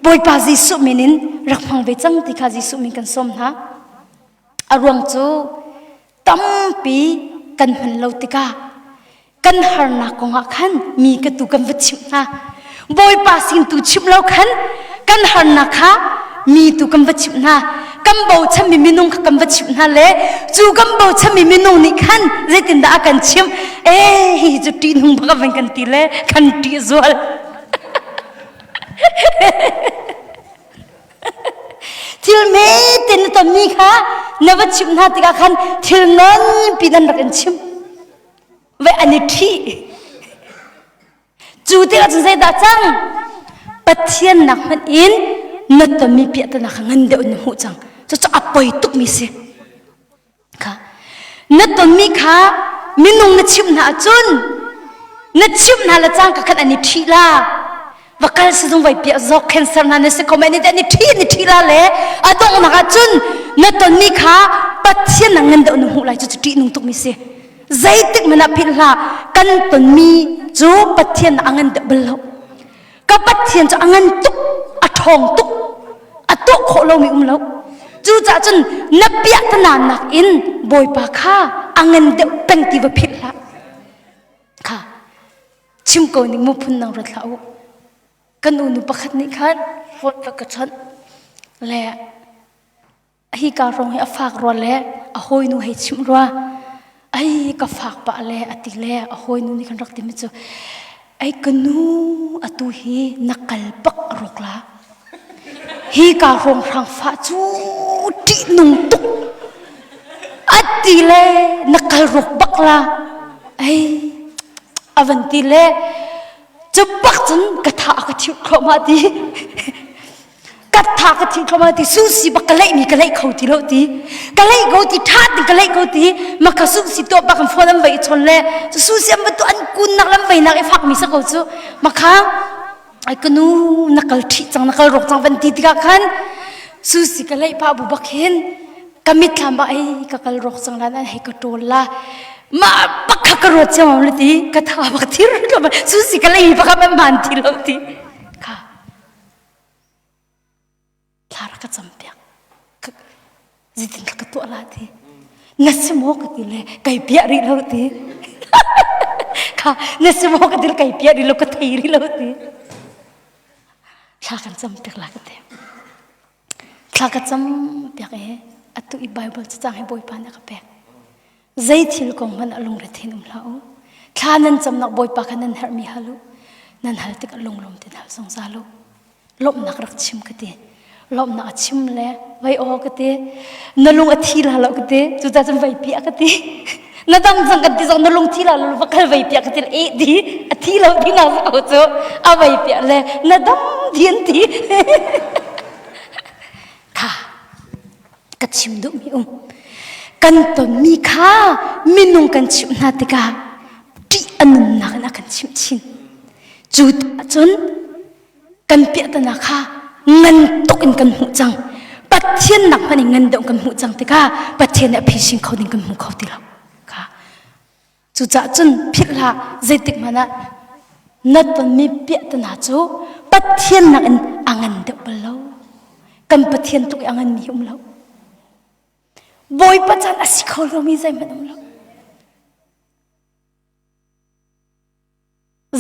Bawipa Jesuh min in rak hmang ve cang ti kha Jesuh min kan sawm hna. A ruang cu tampi kan hman lo tikah kan harnak kongah khan mi ka tu kan va chimh hna bawipa sin tu chimh lo khan kan harnak kha mi tu kan va chimh hna kan bochanmi minung kha kan va chimh hna le cu kan bochanmi minung nih khan zeitindah a kan chimh eh hi cu ṭihnung bak a van kan ti le kan ṭih zual Thil hmete na tonmi kha na va chimh hna tikah khan thil nganpi nan rak in chimh. Ve an i ṭhih. Cu tikah cun zeidah cang? Pathian nak hmanh in na tonmi piahtana kha ngan deuh in na hmuh cang. Cucu a poi tukmi si. Kha na tonmi kha minung na chimh hna ahcun na chimh hna le cangka khan an i ṭhih la va kal sizung vai piah zawk cancer hna na si kho men an i ṭhi an i ṭhi la le a donghnak ahcun na tonmi kha Pathian na ngan deuh na hmuh lai cu cu ṭihnung tukmi si zeitik hmanh ah philh hlah kan tonmi cu Pathian a ngan deuh bal lo Ka Pathian cu a ngan tuk, a ṭhawng tuk, a tuah khawh lomi um lo. Cucaah cun na piahtana nakin Bawipa kha a ngan deuh peng ti va philh hlah. Kha chim ko ning mu phun nang ruat hlah u. Kan unu pakhat nih khan phone va ka chawnh le Hika hrawng hi a fak rua le a hawinu hei chimh rua. Ai ka fak pah le a ti le a hawinu nih kan rak timi cu ai ka nu atu hi na kal bak a rawk la. Hika hrawng hrang fah cu ṭihnung tuk. A ti le na kal rawk bak la. Ai a van ti le cu bak cun ka tha a ka thiut thluahmah ti. Ka tha ka thi thoma ti su si bak ka leih mi ka leih kho ti lo ti ka leih ko ti tha ti ka leih ko ti ma ka su si to bak an phone an vai chon le su si an tu an kun nak lam vai nak i fak mi sa ko chu ma kha ai ka nu na kal thi chang na kal rok chang van ti tikah khan su si ka leih pa bu bak hin ka mitthlam ba ai ka kal rok chang lan an hei ka tol la ma bak kha ka ruat chiam le ti ka tha bak thir su si ka leih bak man man ti lo ti kha Thla rak ka campiak. Zeitin ka tuah la ti. Na si maw ka ti le kai piah rih lo ti. Kha na si maw ka ti le kai piah rih lo ka thei rih lo ti. Thla kan campiak la ka ti. Thla ka campiak i atu i Bible cacang hi Bawipa nih a ka pek. Zei thil kong hmanh ah lungre-thein um hlah u. Thla nan camnak Bawipa kha nan herhmi hal u. Nan hal tikah lunglawm tein hal zungzal u. Lawmhnak rak chim ka ti. Lawmhnak a chim le vai aw ka ti. Na lung a thi la lo ka ti. Cucaah cun vai piah ka ti. Na dam cang kan ti zong na lung thi la lo va kal vai piah ka ti e di a thi lo ti na ko cu a vai piah le na dam di an ti. Kha ka chim duhmi um kan tonmi kha minung kan chimh hna tikah ṭih a nunnak in a kan chimh chin cu cun kan piahtana kha ngan tuk in kan hmuh cang pathian nak hmanh in ngan deuh kan hmuh cang tikah pathian nih a phising kho ding kan hmu kho ti lo kha Cucaah cun philh hlah zeitik hmanh ah na tonmi piahtana cu Pathian nakin a ngan deuh bal lo. Kan Pathian tluk i a nganmi hi um lo. Bawipa caan a si kho lomi zeihmanh um lo.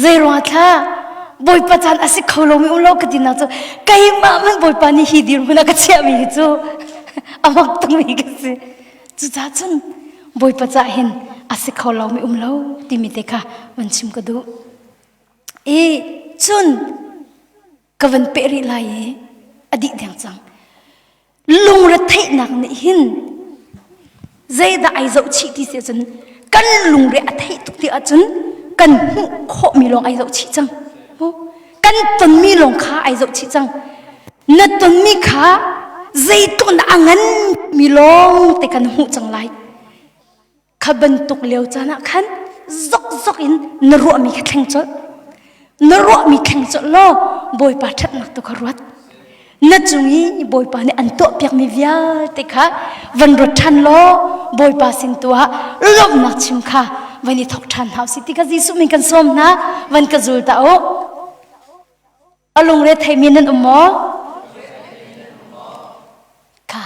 Zeiruang thla? Bawipa caan a si kho lomi um lo ka tinak cu keimah hmanh Bawipa nih hi dirhmun a ka chiahmi hi cu a mak tukmi ka si. Cucaah cun Bawipa cah hin a si kho lomi um lo timi te kha van chim ka duh. I cun ka van peh rih lai i a dih deng cang. Lungretheihnak nih hin zeidah ai zoh chih ti si ahcun kan lungre a theih tuk ti ahcun kan hmuh khawhmi lawng ai zoh chih cang. Kan tonmi lawng kha ai zoh chih cang. Na tonmi kha zeitluk na a ngan mi lawng te kan hmuh cang lai. Kha bantuk lio caan ah khan zokzok in na ruahmi kha thleng colh. Na ruahmi thleng colh law Bawipa ṭhatnak tu kha ruat. Na cung i Bawipa nih an tuahpiakmi vialte kha van ruat ṭhan law Bawipa sin tu ah lawmhnak chim kha van i thawk ṭhan hna usih ti kha Jesuh min kan sawm hna van ka zul ta u. A lungre theimi nan um maw? Ka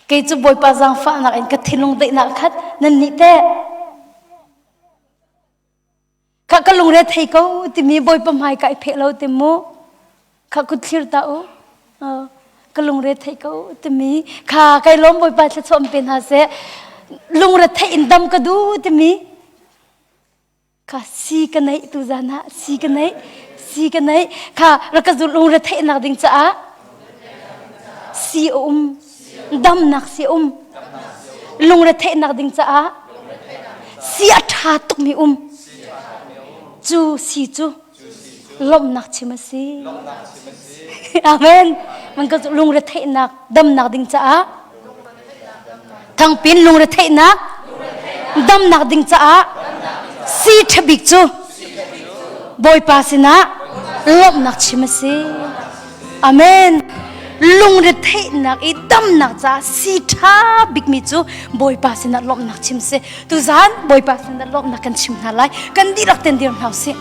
kei cu Bawipa zaangfahnak in ka thinlung daihnak khat nan nih teh kha ka lungre thei ko timi Bawipa hmai ka i pheh lo ti mu kha kut thlir ta u ka lungre thei ko timi kha kai lawm Bawipa thluachuah pe hna seh lungre theih in dam ka duh timi Kha si ka neih tu zan ah si ka neih si ka neih kha rak ka zul lungre theihnak ding caah si a um damnak si a um lungre theihnak ding caah si a ṭha tukmi um cu si cu lawmhnak chim a si amen man ka lungre theihnak damnak ding caah Thangpin lungretheihnak damnak ding caah si ṭhabik cu Bawipa sinah lawmhnak chim a si. Amen. Lungretheihnak i damnak caah si ṭha bikmi cu Bawipa sinah lawmhnak chim si. Tuzaan Bawipa sinah lawmhnak kan chim hna lai. Kan dihlak ten dir hna usih.